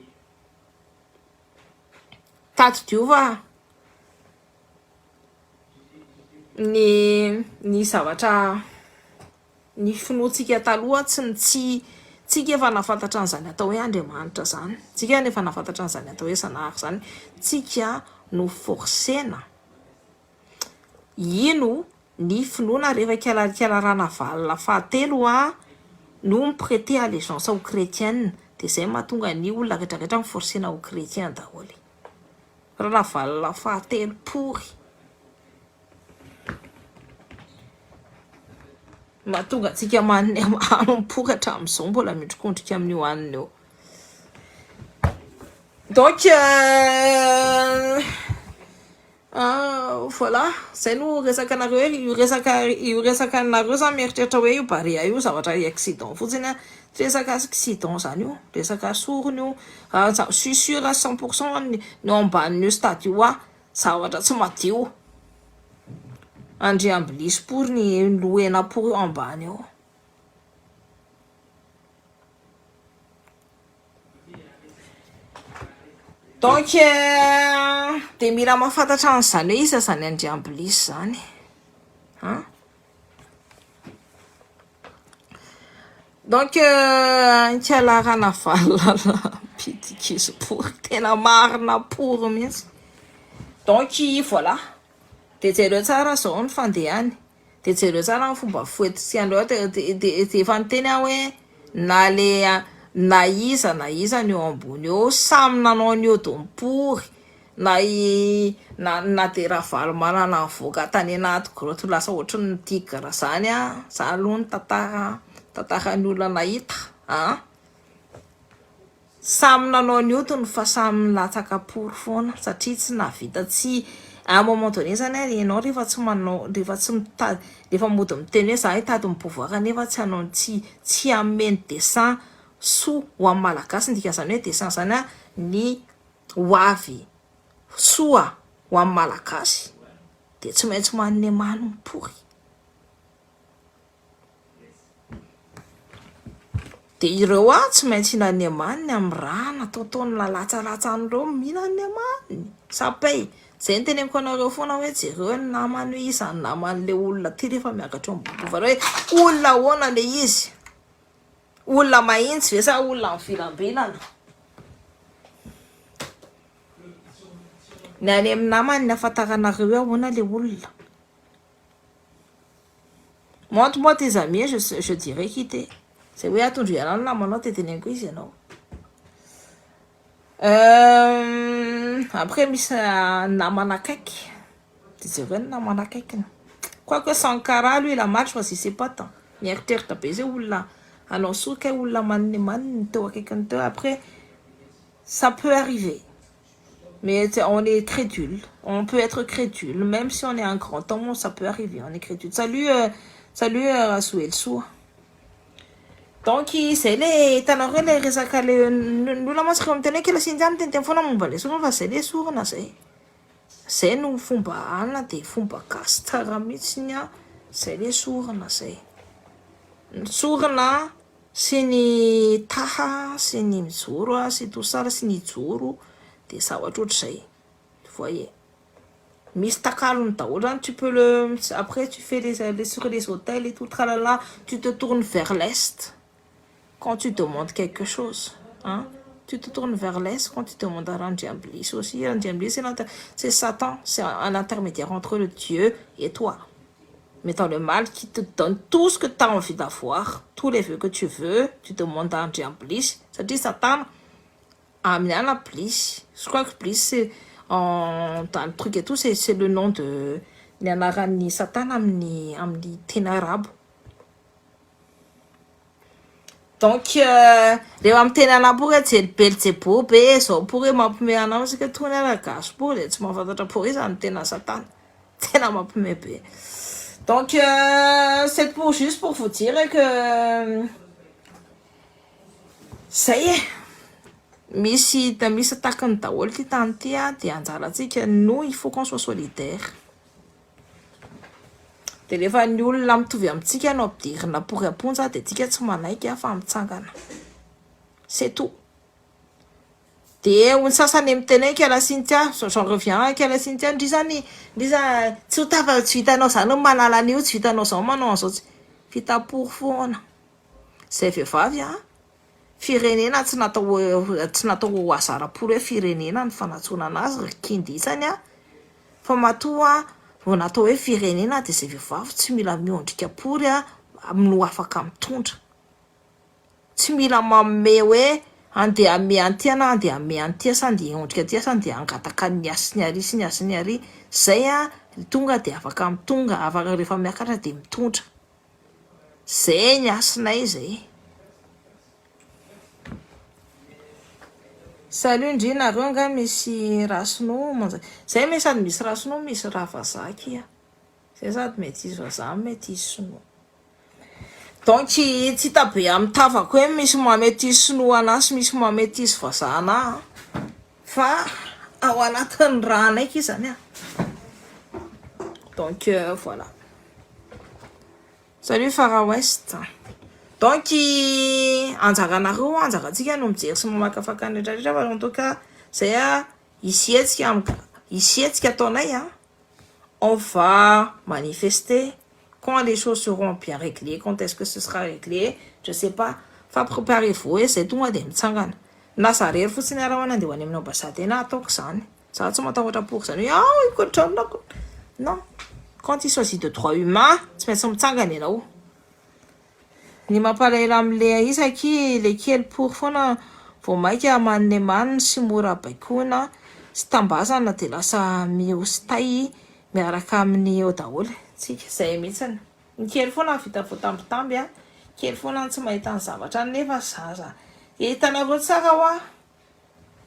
Tadidio fa ny ny zavatra. Ny finoantsika taloha tsy ny tsy tsika efa nahafantatra an'izany atao hoe Andriamanitra zany. Tsika efa nahafantatra an'izany atao hoe Zanahary zany. Tsika no forcena hino ny finoana rehefa kialarikala Ranavalona fahatelo a no mi-preter allégeance ho chrétienne dia zay mahatonga ny olona rehetra rehetra mi-forcena ho chrétien daholo. Ranavalona fahatelo pory. Mahatonga antsika manome hanompoka hatramin'izao mbola miondrikondrika amin'io hanina io. Donc euh, euh, voilà, zay no resaka anareo hoe io resaka io resaka anareo zany mieritreritra hoe io Barea io zavatra accident fotsiny a. Tsy resaka accident zany io, resaka sorona io. Ah, je suis sûr à 100% ny ny ao ambanin'io stade io ah, zavatra tsy madio. Andriambilisy pory ny lohena pory ao ambany ao. Donc euh, dia mila mahafantatra an'izany hoe iza izany Andriambilisy izany. Hein? Donc euh, Ikala Ranavalona mpitikizo pory tena marina pory mihitsy. Donc voilà. Dia jereo tsara izao ny fandehany. Dia jereo tsara ny fomba foetisian'ireo dia dia efa niteny aho hoe na le na iza na iza ny eo ambony eo samy nanao ny ody mipory na i na na dia Ravalomanana nivoaka tany anaty grotte lasa ohatry ny tigre zany an, zany aloha ny tantara tantaran'ny olona nahita an. Samy nanao ny otiny fa samy nilatsaka pory foana satria tsy nahavita tsy à un moment donné zany a ianao rehefa tsy manao rehefa tsy mitady rehefa mody miteny hoe za hitady ny pouvoir nefa tsy hanao tsy tsy hanome ny dessin soa ho an'ny malagasy ny dikan'izany hoe dessin zany a ny ho avy soa ho an'ny malagasy de tsy maintsy manome manompory. Dia ireo aho tsy maintsy hihinan'ny amaniny amin'ny rà nataotaony lalatsalatsa an'ireo mihinan'ny amaniny. Ça paye. Izay no teneniko anareo foana hoe jereo ny namany hoe iza ny naman'ilay olona ity rehefa miakatra eo ambony pouvoir hoe olona ahoana ilay izy. Olona mahitsy ve sa olona mivilambilana. Ny any amin'ny namany ny ahafantaranareo hoe ahoana ilay olona. Montre moi tes amis je, je dirai qui t'es. Zay hoe atondro ianao ny namanao dia teneniko izy ianao. Euh, après misy euh, namana akaiky. Dia jereo ny namana akaikiny. Quoique Sankara lui il a mal choisi ses potes. Mieritreritra be zay olona hanao soa kay olona manimaniny teo akaikiny teo. Après ça peut arriver. Mais on est crédule. On peut être crédule. Même si on est un grand homme, ça peut arriver. On est crédule. Salut, euh, salut euh, Rasoelsoa. Donc, izay le hitanareo le resaka le ny olona mantsy rehefa miteny hoe kila Cynthia miteniteny foana momba le sorona fa zay le sorona zay. Zay no fomba anona dia fomba gasy tsara mihitsy ny a. Zay le sorona zay. Ny sorona sy ny taha sy ny mijoro sy tout ça sy ny hijoro dia zavatra ohatr'izay voyez misy takalony daholo zany tu peux le après tu fais les, les sur les hôtels et tout tralala tu te tournes vers l'est quand tu demandes quelque chose hein tu te tournes vers l'est quand tu demandes à Randriambilisy aussi Randriambilisy c'est Satan c'est un intermédiaire entre le Dieu et toi mais dans le mal qui te donne tout ce que tu as envie d'avoir, tous les vœux que tu veux, tu demandes à Andriambilisy satria Satana amin'ny ana Bliss. Je crois que Bliss c'est en dans le truc et tout c'est c'est le nom de ny anaran'ny Satana amin'ny amin'ny teny arabo. Donc euh, rehefa miteny anah pory hoe jery Belzebob e zao pory hoe mampime anah isika tony ara gasy pory de tsy mahafantatra pory iza no tena Satana. Tena mampime be. Donc euh, c'est pour juste pour vous dire que zay e. Misy misy takiny daholo ty tany ty a de anjarantsika nous il faut qu'on soit solidaire. De rehefa ny olona mitovy amintsika no ampidirina pory am-ponja de tsika tsy manaiky fa mitsangana. C'est tout. De ny sasany miteny hoe Kala Cynthia, j'en reviens Kala Cynthia, ndry zany ndry za tsy ho tafa tsy vitanao zany no manala an'io, tsy vitanao zao manao an'izao. Vita pory foana. Zay vehivavy a, firenena tsy natao tsy natao ho hazara-pory hoe firenena ny fanantsoana anazy ry kindy isany a, fa matoa vao natao hoe firenena dia zay vehivavy tsy mila miondrika pory a no afaka mitondra. Tsy mila manome hoe andeha hanome an'ity aho na andeha hanome an'ity aho sa andeha hiondrika aty aho sa andeha hangataka ny ahy sy ny ary sy ny ahy sy ny ary. Zay a, tonga dia afaka mitonga, afaka rehefa miakatra dia mitondra. Zay ny hasinay zay. Salut ndry nareo nga misy raha sinoa manjaka zay me sady misy raha sinoa misy raha vazaha akia zay sady metisy vazaha metisy sinoa donc tsy hita be amin'ny tavako hoe misy maha metisy sinoa anah sy misy maha metisy vazaha anah fa ao anatin'ny rahanay akia zany ah donc voilà. Salut Fara West. Donc anjaranareo, anjarantsika no mijery sy mamakafaka ny rehetra rehetra fa en tout cas zay a hisy hetsika am hisy hetsika ataonay a on va manifester quand les choses seront bien réglées quand est-ce que ce sera réglé je sais pas fa préparez-vous hoe zay tonga de mitsangana na za rery fotsiny ara hoana andeha ho any amin'ny ambassade eny ataoko zany Za tsy matahotra pory zany hoe ah ikotrana non quand il s'agit de droit humain tsy maintsy mitsangana ianao. Ny mampalahelo amle izy aky le kely pory foana vao maika maninemaniny sy mora baikoina sy tambazana de lasa miositay miaraka aminy eo daholo tsika zay mihitsiny. Ny kely foana vita voatambitamby a, kely foana ny tsy mahita ny zavatra nefa zaza hitanareo tsara hoa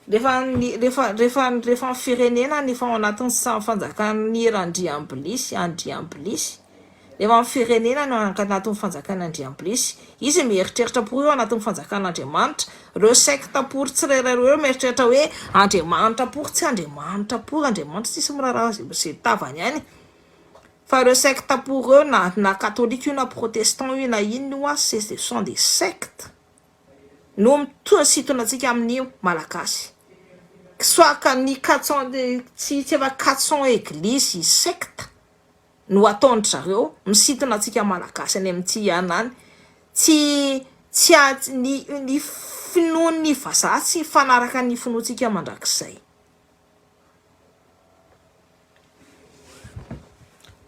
Rehefa ny rehefa rehefa rehefa ny firenena ny efa ao anatin'ny sa- fanjakan'ny Randriambilisy Andriambilisy rehefa ny firenena no ao anatin'ny fanjakan'Andriambilisy izy mieritreritra pory ao anatin'ny fanjakan'Andriamanitra ireo secte pory tsirairay ireo mieritreritra hoe Andriamanitra pory tsy Andriamanitra pory Andriamanitra tsisy miraharaha ze ze tavany any fa ireo secte pory ireo na na katolika io na protestant io na inona io a c'est ce sont des sectes no mitosintona antsika amin'ny Malagasy. Soit ka ny 400 tsy tsy efa 400 eglizy secte no ataon-dry zareo misintona antsika Malagasy any amin'ity ana any. Tsy tsy ny ny finoan'ny vazaha tsy hifanaraka ny finoantsika mandrakizay.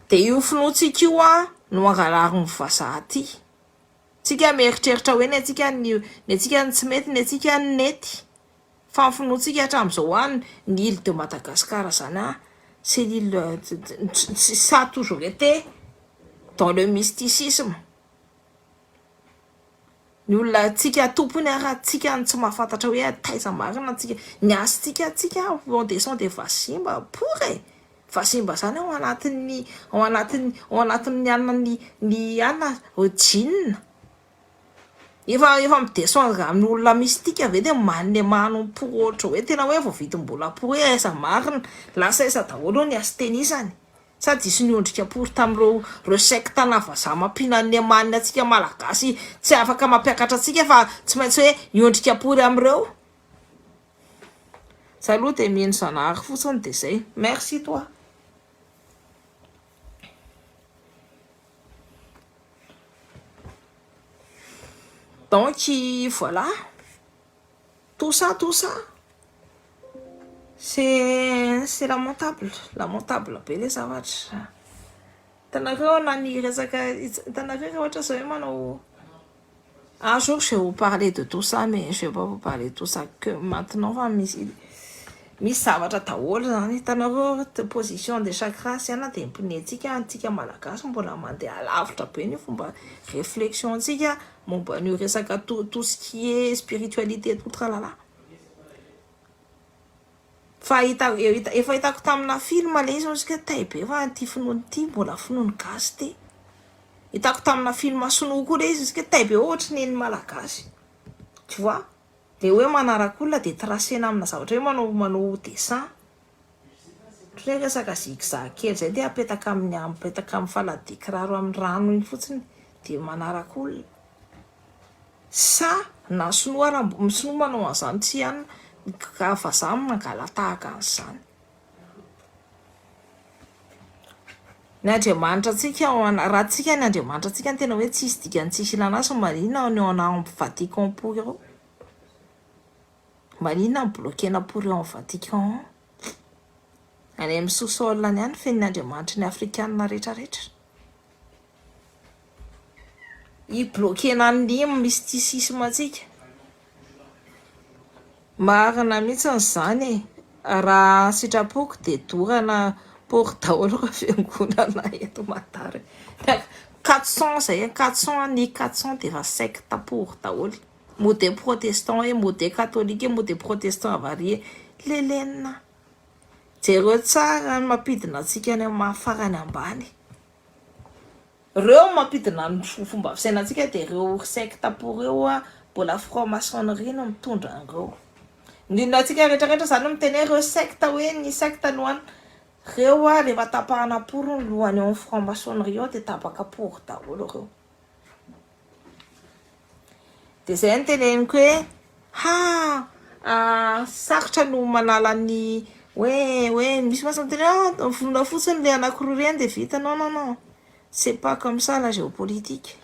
Dia io finoantsika io an no angalarin'ny vazaha aty. Tsika mieritreritra hoe ny antsika ny ny antsika ny tsy mety ny antsika ny nety fa ny finoantsika hatramin'izao any ny île de Madagascar zany an c'est l'île ça a toujours été dans le mysticisme ny olona tsika tompony ara tsika no tsy mahafantatra hoe taiza marina tsika ny hasintsika tsika on descend des vazimba pory e Vazimba zany ao anatin'ny ao anatin'ny ao anatin'ny anona ny ny anona jean. Efa efa mi-descendre amin'ny olona mystique ve dia manome manompo ohatra hoe tena hoe voavidim-bola pory hoe aiza marina, lasa aiza daholo ny hasin-tenisany. Sa diso niondrika pory tamin'ireo ireo secte na vazaha mampihinan'ny amaniny antsika malagasy tsy afaka mampiakatra antsika fa tsy maintsy hoe hiondrika pory amin'ireo. Za aloha dia mino Zanahary fotsiny dia zay. Merci toi. Donc voilà. Tout ça, tout ça. C'est c'est lamentable, lamentable be le zavatra. Hitanareo na ny resaka hitanareo raha ohatra zao hoe manao Un jour je vais vous parler de tout ça mais je vais pas vous parler de tout ça que maintenant fa misy misy zavatra daholo zany hitanareo position des chakras sy ana dia mipone-tsika antsika malagasy mbola mandeha lavitra be ny fomba réflexion ntsika momba an'io resaka tout tout ce qui est spiritualité tout tralala fa hita efa hitako tamina film le izy ozy tay be fa ity finoana ity mbola finoana gasy ty Hitako tamina film sinoa koa le izy izy tay be ohatry ny malagasy tu vois de hoe manaraka olona de tracena amina zavatra hoe manao manao dessin ohatry ny hoe resaka zigzag kely zay de apetaka amin'ny apetaka amin'ny faladia kiraro amin'ny rano iny fotsiny de manaraka olona sa na sinoa ara ny sinoa manao an'izany tsy ihany ka vazaha mangala-tahaka an'izany. Ny Andriamanitra antsika ao ana, raha tsika ny Andriamanitra antsika ny tena hoe tsisy dikany tsisy ilana azy maninona ny ao ana Vatican pory ao? Maninona ny bloquer-na pory ao amin'ny Vatican ao? Any amin'ny sous-sol any ihany feno ny Andriamanitry ny Afrikanina rehetrarehetra. I bloquer-na ny mysticisme antsika. Marina mihitsy izany e! Raha sitrapoko dia dorana pory daholo ireo fiangonana eto Mada re. 400 zay, 400 ny 400 dia efa secte pory daholo. Mody protestant e, mody katolika e, mody protestant avy ary e. Lelenina. Jereo tsara ny mampidina antsika any amin'ny farany ambany. Reo mampidina ny fomba fisainantsika dia reo secte pour reo a mbola franc maçonnerie no mitondra an'ireo. Ny antsika rehetra rehetra zany miteny hoe reo secte hoe ny secte no an reo a rehefa tapahana pory ny lohany ao amin'ny franc maçonnerie ao dia tapaka pory daholo reo. Dia zay no teneniko hoe ha sarotra no manala ny hoe hoe misy mantsy miteny hoe ah vonoina fotsiny le anankiroa ireny dia vita non non non c'est pas comme ça la géopolitique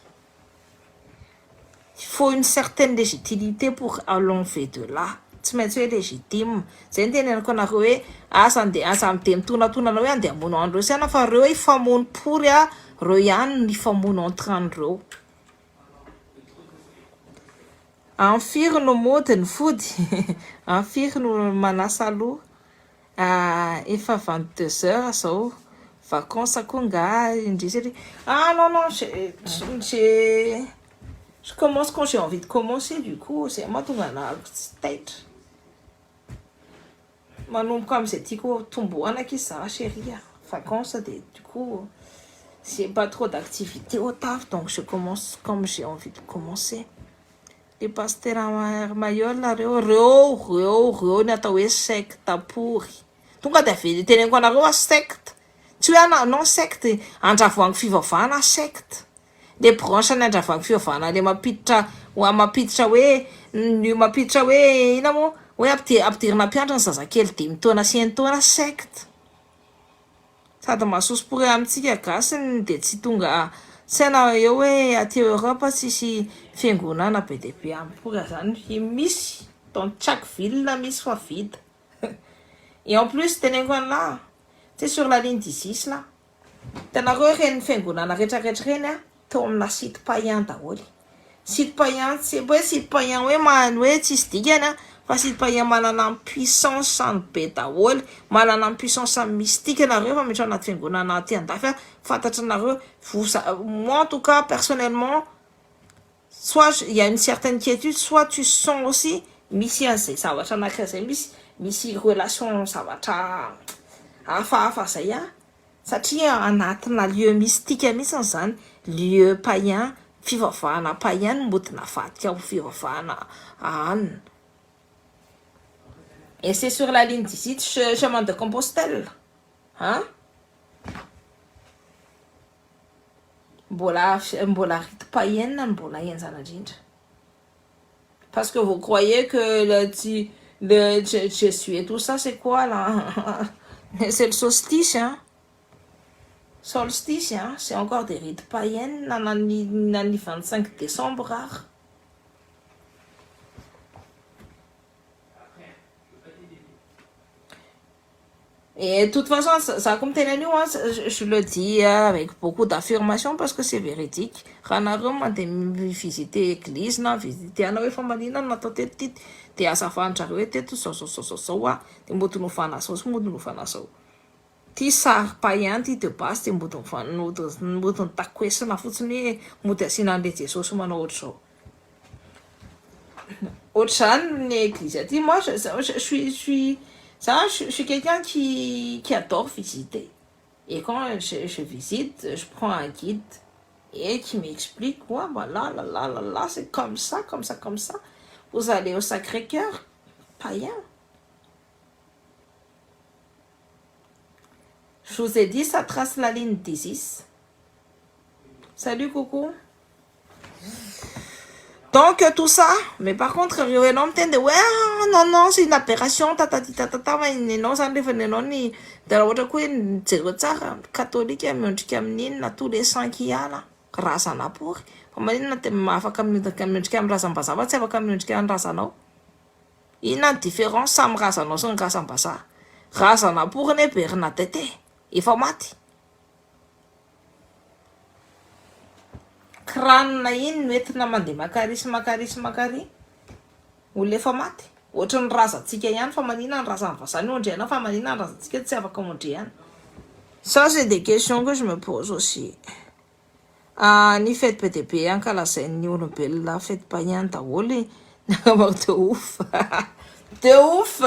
il faut une certaine légitimité pour l'enlever de là tsy maintsy hoe légitime zay no teneniko anareo hoe aza andeha aza dia mitonatonana hoe andeha hamono an'ireo saina fa reo hifamono pory a reo ihany no hifamono entre an'ireo. Amin'ny firy no mody ny fody? Amin'ny firy no manasa loha? Efa 22 heures zao, vacances koa nga indrisy ry. Ah non non, j'ai je commence quand j'ai envie de commencer du coup, zay mahatonga anahako tsy taitra. Manomboka amin'izay tiako tombohana aky za chérie a, vacances de du coup j'ai pas trop d'activité au taf donc je commence comme j'ai envie de commencer. Le pasteur Mayol reo reo reo reo ny atao hoe secte pory. Tonga de avy teneniko anareo a secte. Tsy hoe ana non secte andravoahangy fivavahana secte. Le branche ny andravoahangy fivavahana le mampiditra mampiditra hoe ny mampiditra hoe ina moa hoe ampidirina mpianatra ny zazakely dimy taona sy enin-taona secte. Sady masosopory amintsika gasy de tsy tonga saina eo hoe aty Europe tsisy fiangonana be dia be ampory zany misy dans chaque ville misy fa vide. Et en plus teneniko an'lah c'est sur la ligne 10 là. Hitanareo ireny fiangonana rehetrarehetra ireny a teo amina site païen daholo. Site païen tsy hoe site païen hoe hoe tsisy dikany a fa site païen manana ny puissance be daholo, manana ny puissance mystique nareo fa miditra anaty fiangonana aty andafy a fantatranareo vous moi en tout cas personnellement soit il y a une certaine quiétude soit tu sens aussi misy an'izay zavatra anankiray zay misy misy relation zavatra hafahafa zay a satria anatina lieu mystique mihitsy zany lieu païen fivavahana païen no mody navadika ho fivavahana anina. Et c'est sur la ligne 18 chemin de Compostelle hein mbola mbola rite païenne no mbola henjana indrindra parce que vous croyez que le le Jésus et tout ça c'est quoi là c'est le solstice hein solstice hein c'est encore des rites païennes na ny 25 décembre ary. Et de toute façon, za koa miteny an'io je le dis avec beaucoup d'affirmation parce que c'est véridique. Raha nareo mandeha mi-visiter église na visiter ana hoe fa maninona no natao teto ty de azavan-drareo hoe teto zao zao zao zao zao a de mody novana zao sy mody novana zao. Ty sary païen ty de base de mody mody nitakoesina fotsiny hoe mody asiana an'le Jesosy manao ohatr'izao. Ohatr'izany ny église aty moi je, je, je suis ça je, je suis quelqu'un qui adore visiter et quand je visite je prends un guide et qui m'explique ouais voilà là là là là c'est comme ça comme ça comme ça vous allez au Sacré-Cœur païen. Je vous ai dit ça trace la ligne d'Isis. Salut coucou. Donc tout ça, mais par contre reo ianao miteny de hoe ah non non, c'est une aberration, tatati tatata, fa nenao zany rehefa nenao ny de raha ohatra koa hoe jereo tsara katolika miondrika amin'inona tous les saints kiala razana pory fa maninona de afaka miondrika amin'ny razam-bazaha fa tsy afaka miondrika amin'ny razanao? Inona ny différence samy razanao sy ny razam-bazaha? Razana pory ne Bernadette efa maty. Crâne iny no entina mandeha makary sy makary sy makary. Olona efa maty. Ohatry ny razantsika ihany fa manina ny razan'ny vazaha no ondrehana fa manina ny razantsika tsy afaka ondrehana. Ça, c'est des questions que je me pose aussi. Ah, ny fety be dia be ankalazain'ny olombelona, fety païen daholo ny ankamaroany. De ouf, de ouf.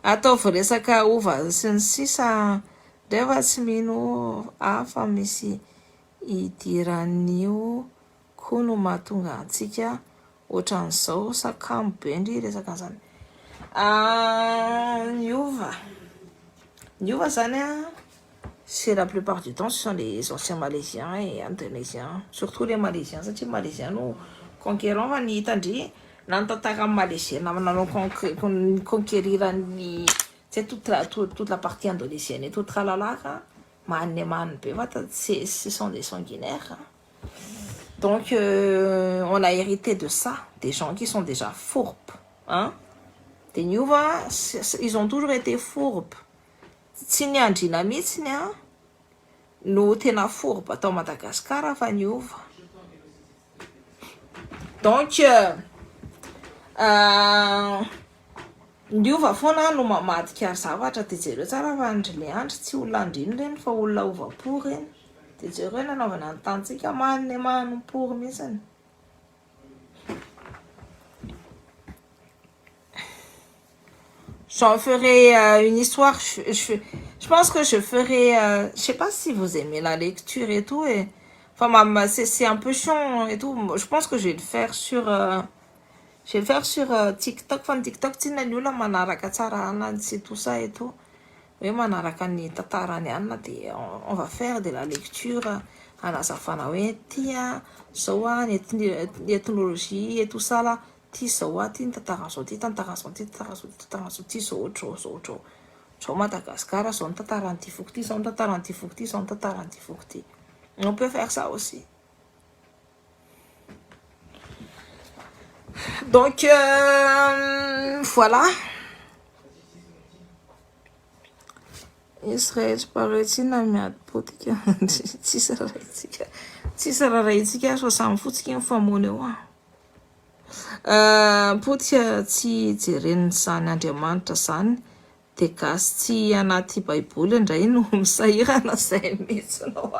Ataovy resaka ova sy ny sisa ndray fa tsy mino aho fa misy idiran'io koa no mahatonga antsika ohatran'izao sa kamo be ndry resaka an'izany. Ah, ny ova, ny ova zany a, c'est la plupart du temps, ce sont les anciens Malaisiens et Indonésiens, surtout les Malaisiens, satria Malaisiens no conquérant. Fa ny hitandry na ny tantaran'ny Malaisiens nanao conquérir ny tsy haiko toute la partie indonésienne et tout tralalaka maniny maniny be fa c'est ce sont des sanguinaires. Donc on a hérité de ça, des gens qui sont déjà fourbes, hein. De ny ova, ils ont toujours été fourbes. Tsy ny andriana mihitsiny a no tena fourbe atao Madagasikara fa ny ova. Donc ny ova foana no mamadika zavatra. De jereo tsara fa ndry le andry tsy olona andriny reny fa olona ovapo reny. De jereo nanaovana ny tantsika maniny manompory mihitsiny. J'en ferai une histoire. Je pense que je ferai. Je sais pas si vous aimez la lecture et tout. Et, enfin, c'est un peu chiant et tout. Je pense que je vais le faire sur. Je vais le faire sur TikTok. Enfin, TikTok, tsy ny olona manaraka tsara anany sy tout ça et tout. Hoe manaraka ny tantarany anina de on va faire de la lecture anazavana hoe tia zao a ny ethnologie et tout ça là, ty zao a, ty ny tantaran'izao, ty tantaran'izao, ty tantaran'izao, ty tantaran'izao, ty zao ohatr'izao zao ohatr'izao zao Madagasikara zao ny tantaran'ity foko ty, zao ny tantaran'ity foko ty, zao ny tantaran'ity foko ty. On peut faire ça aussi. Donc voilà. Israël sy Palestina miady potika, tsisy rarahintsika, tsisy rarahintsika fa samy fotsika mifamono eo. Potika tsy jeren'izany Andriamanitra zany de gasy tsy anaty baiboly indray no misahirana zay mihitsy no.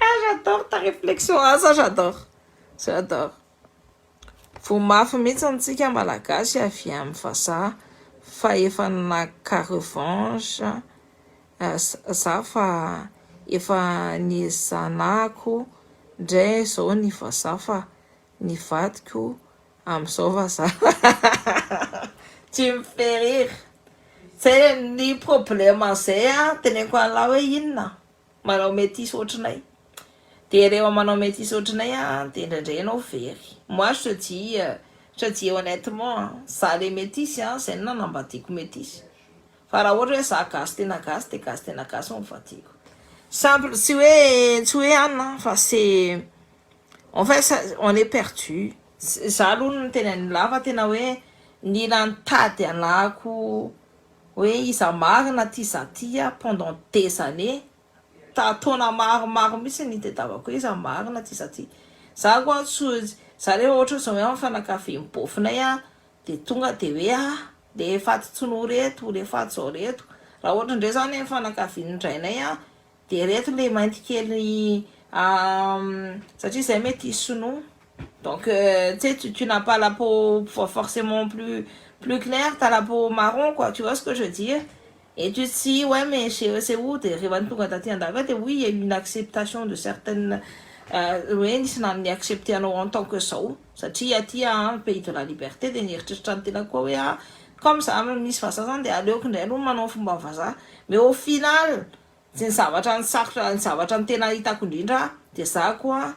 Ah, j'adore ta réflexion. Ah, ça, j'adore, j'adore. Voa mafy mihitsy antsika malagasy avy amin'ny vazaha fa efa naka revanche za fa efa nizanahako ndray zao ny vazaha fa ny vadiko amin'izao vazaha. Tu me fais rire. Zay ny problème zay a, teneniko an'lah hoe inona manao métis ohatrinay de rehefa manao métis ohatrinay a de indraindray ianao very. Moi, je te dis honnêtement, za le métis a, zay no nanambadiako métis. Fa raha ohatra hoe za gasy tena gasy de gasy tena gasy no mivadiako simple, tsy hoe anina fa c'est en fait ça, on est perdu. Za aloha no tena ny lava tena hoe nila nitady anahako hoe iza marina ty za ty a pendant des années, taona maromaro mihitsy ny tadiavako hoe iza marina ty za ty. Za koa tsy za rehefa ohatra zao hoe amin'ny fianakaviany bofinay a de tonga de hoe a le faty tsonoa reto, le faty zao reto. Raha ohatra indray zany amin'ny fianakaviany indrainay a de reto le mainty kely satria zay mety sinoa. Donc tu sais, tu n'as pas la peau forcément plus claire, t'as la peau marron quoi, tu vois ce que je veux dire? Et tu te dis: ouais, mais c'est où? De rehefa tonga taty andafy de oui, il y a eu une acceptation de certaines hoe nisy na ny accepté anao en tant que zao satria aty a pays de la liberté. De nieritreritra ny tena koa hoe a comme ça misy vazaha zany de aleoko indray aloha manao fomba vazaha, mais au final Tsy ny zavatra ny sarotra, ny zavatra ny tena hitako indrindra de za koa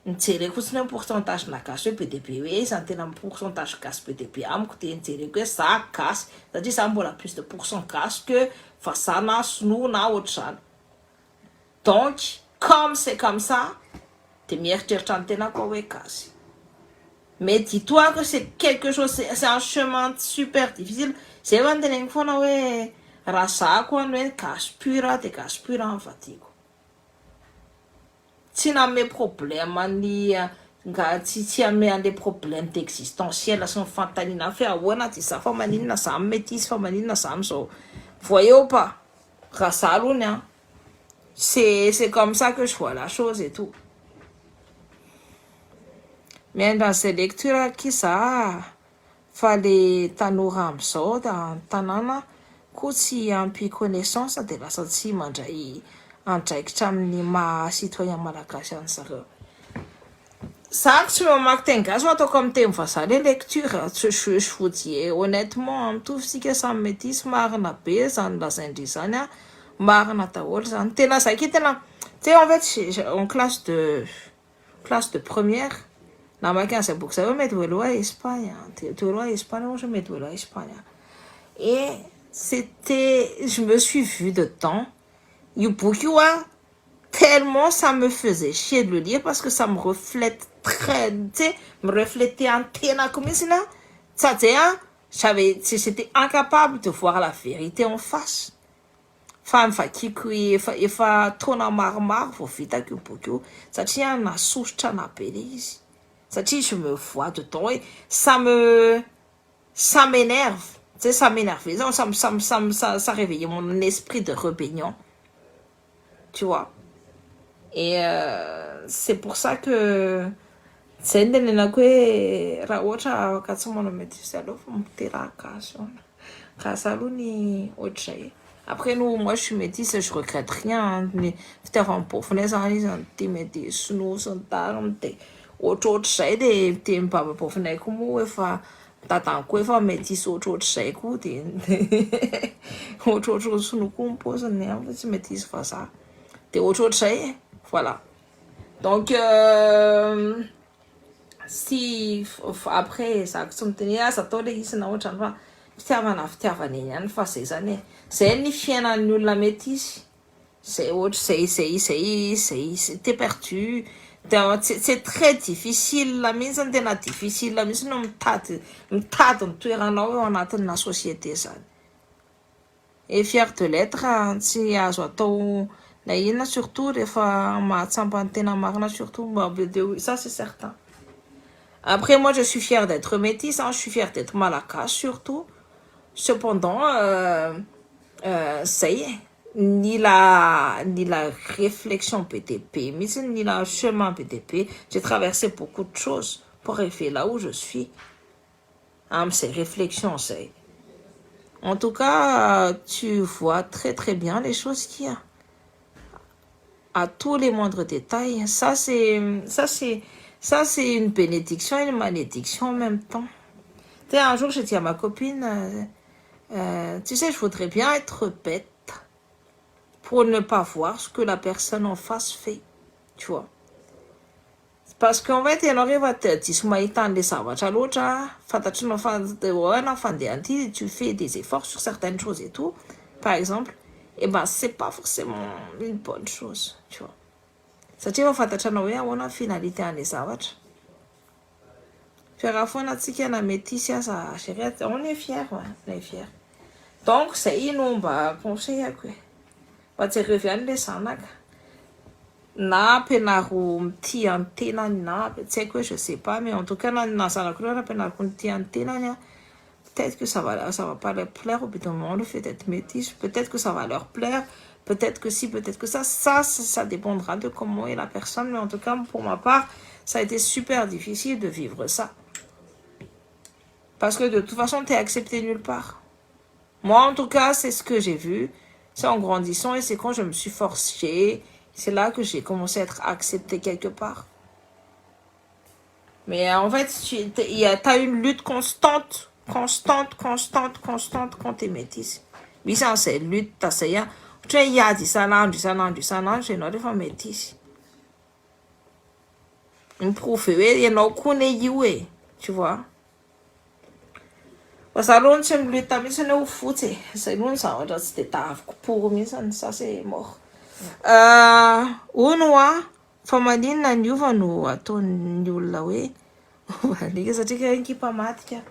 nijereko fotsiny hoe pourcentage na gasy hoe be de be, hoe iza ny tena pourcentage gasy be de be amiko, de nijereko hoe za gasy satria za mbola plus de pourcent gasy que vazaha na sinoa na ohatr'izany. Donc comme c'est comme ça, de mieritreritra ny tenako hoe gasy. Mais dis-toi que c'est quelque chose, c'est un chemin super difficile. Zay va ny teneniko foana hoe raha za koa ny hoe gasy pur, de gasy pur ny vadiko. Tsy nanome problème ny nga tsy ame an'le problème d'existentiel sy ny fanontaniana fe ahoana ty za, fa maninona za métis, fa maninona za amizao, voyez ou pas? Raha za alohany a, c'est comme ça que je vois la chose et tout. Miaindra an'izay lecture aky za fa le tanora amizao da ny tanàna koa tsy ampy connaissance, de lasa tsy mandray andraikitra amin'ny maha citoyen malagasy any zareo. Za tsy mamaky teny gasy fa ataoko amin'ny teny vazaha le lecture. Je vous dis honnêtement, mitovy sika samy métis, marina be zany lazaindry zany a, marina daholo zany. Tena za ke tena, tu sais, en fait, en classe de première namaky an'izay boky zay hoe "Me duelo a España", "Duelo a España", ohatra "Me duelo a España", et c'était, je me suis vue dedans io boky io a, tellement ça me faisait chier de le lire parce que ça me reflète très, tu sais, me reflétait antenako mihitsy na sady zay a, j'avais, j'étais incapable de voir la vérité en face. Fa nivakiko efa taona maromaro vao vitako io boky io satria nasosotra na be le izy, satria je me vois dedans et ça m'énerve, tu sais, ça m'énervait, ça réveillait mon esprit de rébellion, tu vois. Et c'est pour ça que zay ny tenenako hoe raha ohatra afaka tsy manao métis aloha fa miteraha gasy gasy aloha ny ohatr'izay. Après, nous, moi je suis métisse, je regrette rien. Ny fitiavan'ny bofinay zany izy ny tia métis sinoa sy ny tariny, de ohatrohatr'izay, de mibaba bofinay koa moa efa dadany koa efa métis ohatrohatr'izay koa, de ohatrohatry ny sinoa koa ny paoziny fa tsy métis vazaha, de ohatrohatr'izay, voilà. Donc si après zako tsy miteny hoe aza atao le izy na ohatrany, fa fitiavana fitiavana eny ihany, fa zay zany e, zay ny fiainan'ny olona métis zay, ohatra zay zay zay zay, t'es perdu, c'est très difficile mihitsy ny tena difficile mihitsy no mitady ny toeranao eo anatina société zany. Et fier de l'être tsy azo atao na inona, surtout rehefa mahatsapa ny tena marina, surtout ça, c'est certain. Après, moi je suis fière d'être métisse, hein, je suis fière d'être malagasy surtout. Cependant zay e, nila réflexion be de be mihitsy, nila chemin be de be. J'ai traversé beaucoup de choses pour arriver là où je suis am'izay réflexion zay. En tout cas, tu vois très très bien les choses qu'il y a à tous les moindres détails. Ça c'est une bénédiction et une malédiction en même temps. Tu sais, un jour j'ai dit à ma copine, tu sais, je voudrais bien être bête pour ne pas voir ce que la personne en face fait, tu vois, parce qu'en fait ianao rehefa diso mahita an'le zavatra loatra, fantatrinao fa na fandehan'ity, tu fais des efforts sur certaines choses et tout, par exemple, et ben c'est pas forcément une bonne chose, tu vois, satria efa fantatra anao hoe ahoana finalité an'le zavatra. Fa raha foana atsika na métis aza chérie, on est fier, on est fier. Donc zay no mba conseillako e, mba jereo avy any le zanaka na ampianaro mitia ny tenany na tsy haiko hoe, je sais pas, mais en tout cas na zanako reo ampianariko ny tia ny tenany a, peut-être que ça va pas leur plaire au bout d'un moment, le fait d'être métis. Peut-être que ça va leur plaire, peut-être que si, peut-être que ça dépendra de comment est la personne. Mais en tout cas, pour ma part, ça a été super difficile de vivre ça, parce que de toute façon tu es accepté nulle part. Moi en tout cas, c'est ce que j'ai vu, c'est en grandissant et c'est quand je me suis forcée, c'est là que j'ai commencé à être acceptée quelque part. Mais en fait, tu as une lutte constante, constante, constante, constante quand t'es métisse. Misy an'izay lutte zay a, ohatra Ohatra hoe hiady isan'andro isan'andro isan'andro ianao rehefa metisy. Mi-prouver hoe ianao koa anie io e, tu vois. Fa za aloha tsy mi-lutte mihitsy hoe ho fotsy e, zay aloha ny zavatra tsy de taviko pour mihitsy, ça c'est mort. Hono hoa fa maninona ny hova no ataon'ny olona hoe alika satria kay ekipa matika.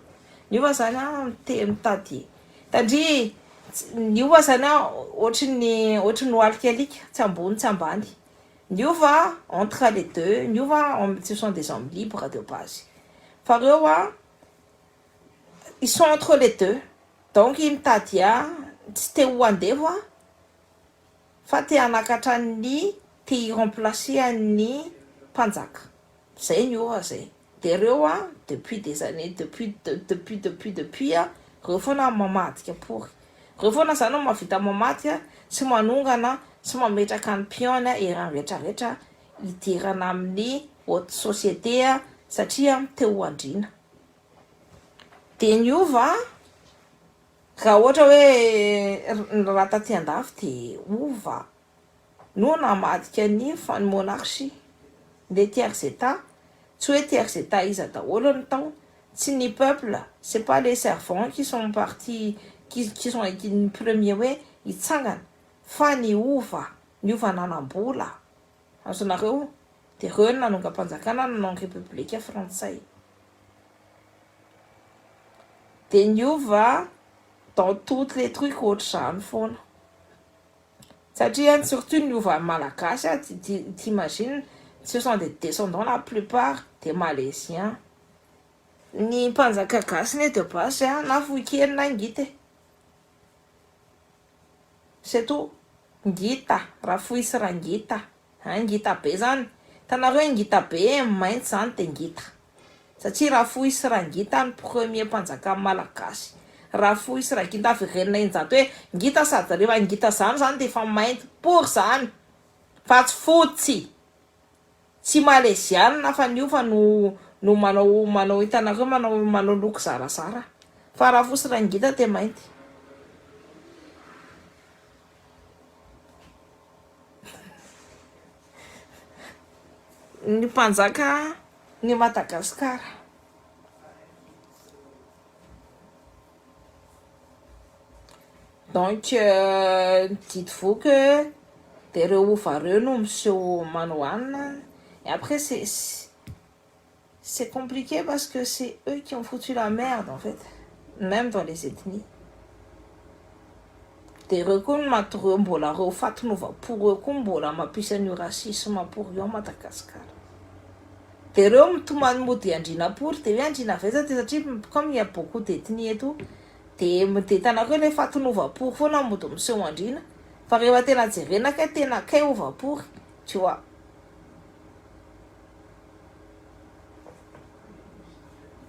Ny hova zany an te mitady tandria ny hova zany an ohatry ny ohatry ny alika tsy ambony tsy ambany. Ny hova entre les deux, ny hova ce sont des hommes libres de base. Fa reo an ils sont entre les deux donc mitady tsy te ho andevo an fa te hanakatra ny te hi-remplacer an'ny mpanjaka zay ny ora zay de reo an depuis des années depuis depuis depuis depuis an reo foana mamadika pory reo foana zany no mahavita mamadika sy manongana sy mametraka ny pion-ny eran'ny retraretra hidirana amin'ny haute société satria te ho andriana de niova raha ohatra hoe raha taty andafy de ova no namadika ny fa- ny monarchie le tiers état tsy hoe tiers état iza daholo ny tao tsy ny peuple c'est pas les servants qui sont partis qui sont ny premier hoe hitsangana fa ny ova ny ova nanam-bola azonareo de reo no nanongam-panjakana nanao ny république frantsay de niova dans toutes les trucs ohatr'izany foana satria surtout ny ova malagasy a t'imagines ce sont des descendants la plupart des malaisiens ny mpanjaka gasy ne de base a na fohy kely na ngita e c'est tout ngita raha fohy sy raha ngita a ngita be zany hitanareo hoe ngita be mainty zany de ngita satria raha fohy sy raha ngita ny premier mpanjaka malagasy raha fohy sy raha ngita averena injato hoe ngita sady rehefa ngita zany zany de efa mainty pory zany fa tsy fotsy tsy malaisianina fa ny ova no no manao manao hitanareo manao manao loko zarazara fa raha fohy sy raha ngita de mainty. Ny mpanjaka ny Madagasikara. Donc dites-vous que de reo ova reo no miseho manao anina et après c'est c'est compliqué parce que c'est eux qui ont foutu la merde en fait même dans les ethnies de reo koa no maty reo mbola reo fatin'ova-po reo koa mbola mampisy an'io racisme pory io à Madagascar de reo mitomany mody andriana pory de hoe andriana avy aiza de satria comme il y a beaucoup d'ethnies et tout de de hitanareo le fatin'ova-pory foana mody miseho andriana fa rehefa tena jerena kay tena kay ova-pory tu vois.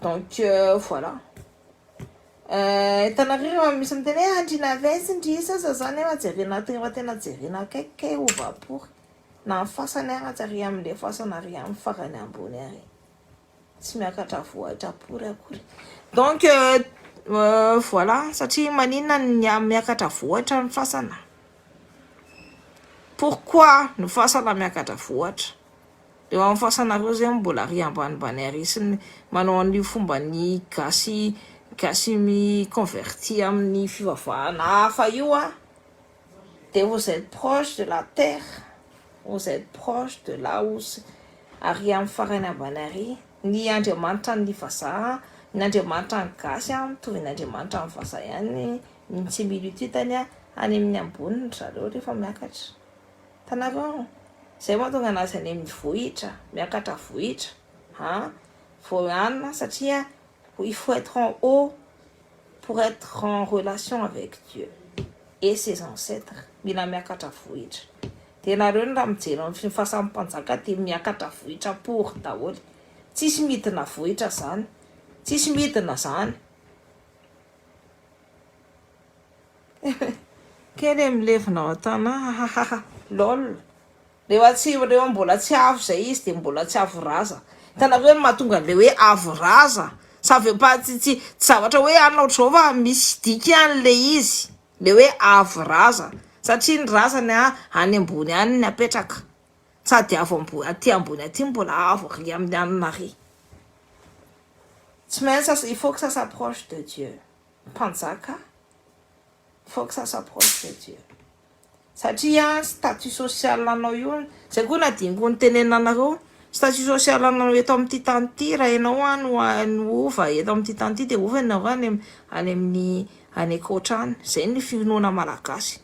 Donc voilà. Hitanareo rehefa misy miteny hoe andriana avy aiza ndry sasa zany nefa jerena rehefa tena jerena akaiky kay ova-pory na ny fasany ary tsy ary amin'le fasana ary amin'ny farany ambony ary tsy miakatra vohitra pory akory. Donc voilà satria maninona ny miakatra vohitra ny fasana? Pourquoi ny fasana miakatra vohitra? Eo amin'ny fasanareo zay mbola ary ambanimbany ary sy ny manao an'io fomba ny gasy gasy mi-converti amin'ny fivavahana hafa io a de vous êtes proche de la terre vous êtes proche de là où ary amin'ny farany ambany ary ny andriamanitra ny vazaha ny andriamanitra ny gasy a mitovy ny andriamanitra ny vazaha ihany ny similitude-ny a any amin'ny amboniny zareo rehefa miakatra hitanareo zay mahatonga anazy any amin'ny vohitra miakatra vohitra a vao hanina satria il faut être en haut pour être en relation avec Dieu et ses ancêtres mila miakatra vohitra de nareo ny raha mijery amin'ny fasan'ny mpanjaka de miakatra vohitra pory daholo tsisy midina vohitra zany tsisy midina zany kely milevina ao an-tanà hahaha lol rehefa tsy rehefa mbola tsy avo zay izy de mbola tsy avo raza hitanareo ny mahatonga an'le hoe avo raza ça veut pas tsy tsy tsy zavatra hoe anao ohatr'izao fa misy dikany le izy le hoe avo raza. Satria ny razany a any ambony any ny apetraka. Sady avo ambony aty ambony aty mbola avo ary amin'ny anona ary. Tsy maintsy il faut que ça s'approche de Dieu. Mpanjaka, il faut que ça s'approche de Dieu. Satria statut social anao io, zay koa nadiniko nitenenina anareo, statut social anao eto amin'ity tany ity, raha ianao no no ova eto amin'ity tany ity dia ova ianao any any amin'ny any ankoatra any. Zay ny finoana malagasy.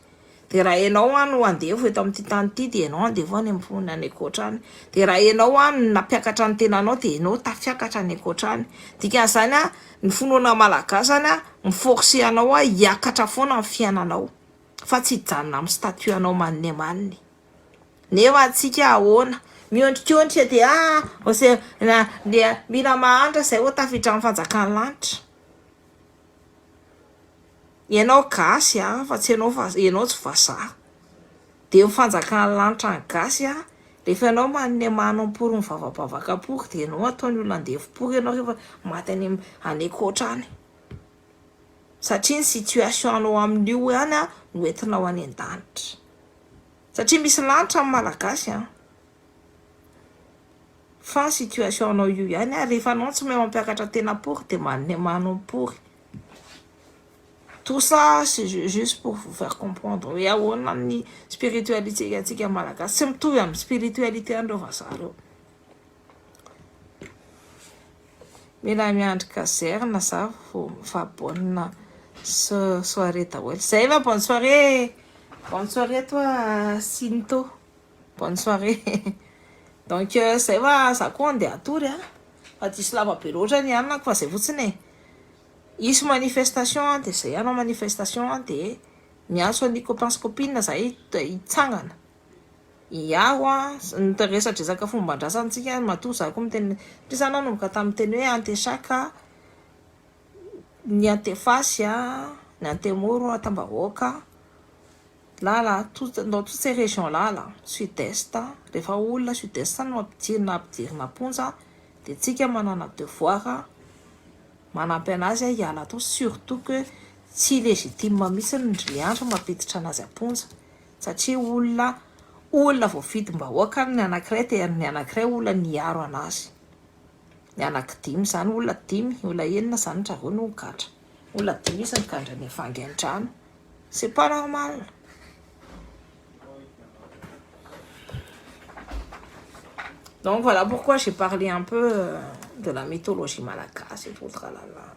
Dia raha ianao no andevo eto amin'ity tany ity dia ianao andevo any amin'ny any ankoatra any. Dia raha ianao no nampiakatra ny tenanao dia ianao tafiakatra any ankoatra any. Dikan'izany a, ny finoana malagasy zany a, mi-forcer anao hiakatra foana ny fiainanao fa tsy hijanona amin'ny statut anao maniny amaniny. Nefa antsika ahoana? Miondrikondrika dia ah, na dia mila mahantra izay vao tafiditra amin'ny fanjakan'ny lanitra. Ianao gasy a, fa tsy ianao fa ianao tsy vazaha. Dia ny fanjakan'ny lanitra ny gasy a, rehefa ianao manome manompory mivavabavaka pory dia ianao ataon'ny olona andevo pory ianao rehefa maty any any ankoatra any. Satria ny situation anao amin'io ihany a no entinao any an-danitra. Satria misy lanitra amin'ny malagasy a. Fa ny situation anao io ihany a, rehefa anao tsy mahay mampiakatra tena pory dia manome manompory. Tout ça c'est juste pour vous faire comprendre hoe ahoana ny spiritualité antsika malagasy tsy mitovy amin'ny spiritualité an'ireo vazaha ireo. Mila miandry caserne za vao fa bonne soirée daholo. Zay va bonne soirée. Bonne soirée toi Sinto. Bonne soirée. Donc zay va za koa andeha hatory a. Fa diso lava be loatra ny anako fa zay fotsiny e. Hisy manifestation dia zay hanao manifestation dia miantso ny copains sy copines zahay hitsangana hiaro a ny resadresaka fomban-drazantsika matoa za koa miteny satria za nanomboka tamin'ny teny hoe Antesaka ny Antefasy a ny Antemoro Antambahoaka là là tout dans toutes ces régions là là sud-est rehefa olona sud-est no ampidirina ampidirina am-ponja dia tsika manana devoir manampy anazy hiala tao surtout que tsy légitime mihitsy ny andro mampiditra anazy am-ponja satria olona olona voafidim-bahoaka ny anankiray dia ny anankiray olona niaro anazy ny anankidimy zany olona dimy olona enina zany zareo no gadra olona dimy izy nigadra ny Vangaindrano. C'est pas normal. Donc voilà pourquoi j'ai parlé un peu de la mythologie malagasy et tout tralala.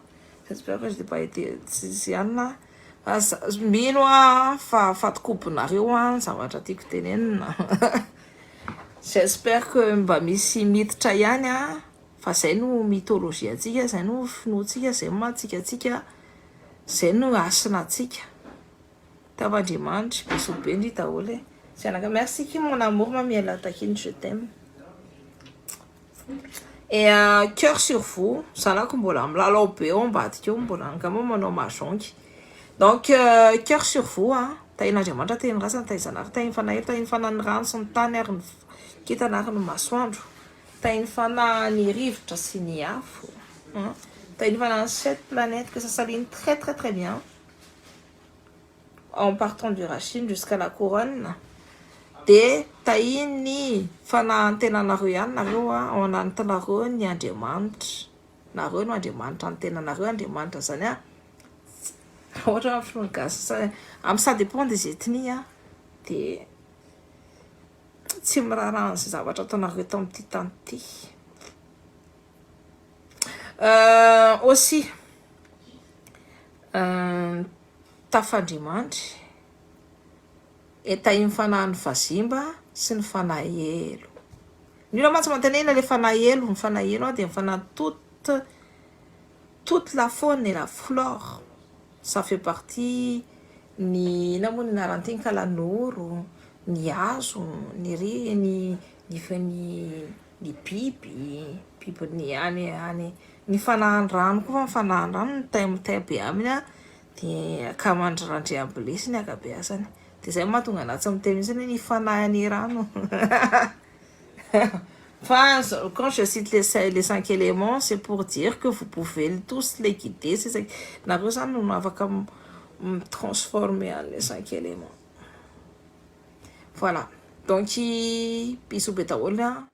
J'espère que je n'ai pas été tsy anona mino a fa fatikobonareo a ny zavatra tiako tenenina. J'espère que mba misy miditra ihany a fa zay no mythologie antsika, zay no finoantsika, zay no mahatsika antsika, zay no hasina antsika. Tavan'Andriamanitra, bisous be ndry daholo e. Sianaka merci ki mon amour Mamiela Takine, je t'aime. Et un cœur sur vous, zanako mbola milalao be ao ambadika eo mbola angamba manao mahjong. Donc cœur sur vous a, tahin'Andriamanitra, tahin'ny razana, tahin'ny zanahary, tahin'ny fanahy, tahin'ny fanahin'ny rano sy ny tany ary ny kintana ary ny masoandro, tahin'ny fanahin'ny rivotra sy ny afo, tahin'ny fanahin'ny sept planètes que ça s'aligne très très très bien en partant du racine jusqu'à la couronne. Dia tahin'ny fanahin'ny ihany nareo a, ao anatinareo ny Andriamanitra. Nareo no Andriamanitra ny tenanareo, Andriamanitra zany a. Ohatra hoe finoana gasy, amy ça dépend des ethnies a, dia tsy miraharaha an'izay zavatra ataonareo eto amin'ity tany ity. Aussi tafandriamandry tahin'ny fanahin'ny vazimba sy ny fanahy elo. Ny olona mantsy mantenena le fanahy elo, ny fanahy elo dia ny fanahy toute la faune et la flore. Ça fait partie ny ina moa ny anarany ity, ny kalanoro, ny hazo, ny ry ny ny ny ny biby, biby ny any any ny fanahin'ny rano koa fa ny fanahin'ny rano no tay mitay be aminy a dia akamandry Randriambolesy ny ankabeazany. Dia zay mahatonga anahy tsy miteny mihitsy hoe ny fanahin'ny rano. Enfin, quand je cite les cinq éléments, c'est pour dire que vous pouvez tous les guider. C'est ça. Nareo zany no afaka mi-transformer an'les cinq éléments. Voilà, donc bisous be daholo a.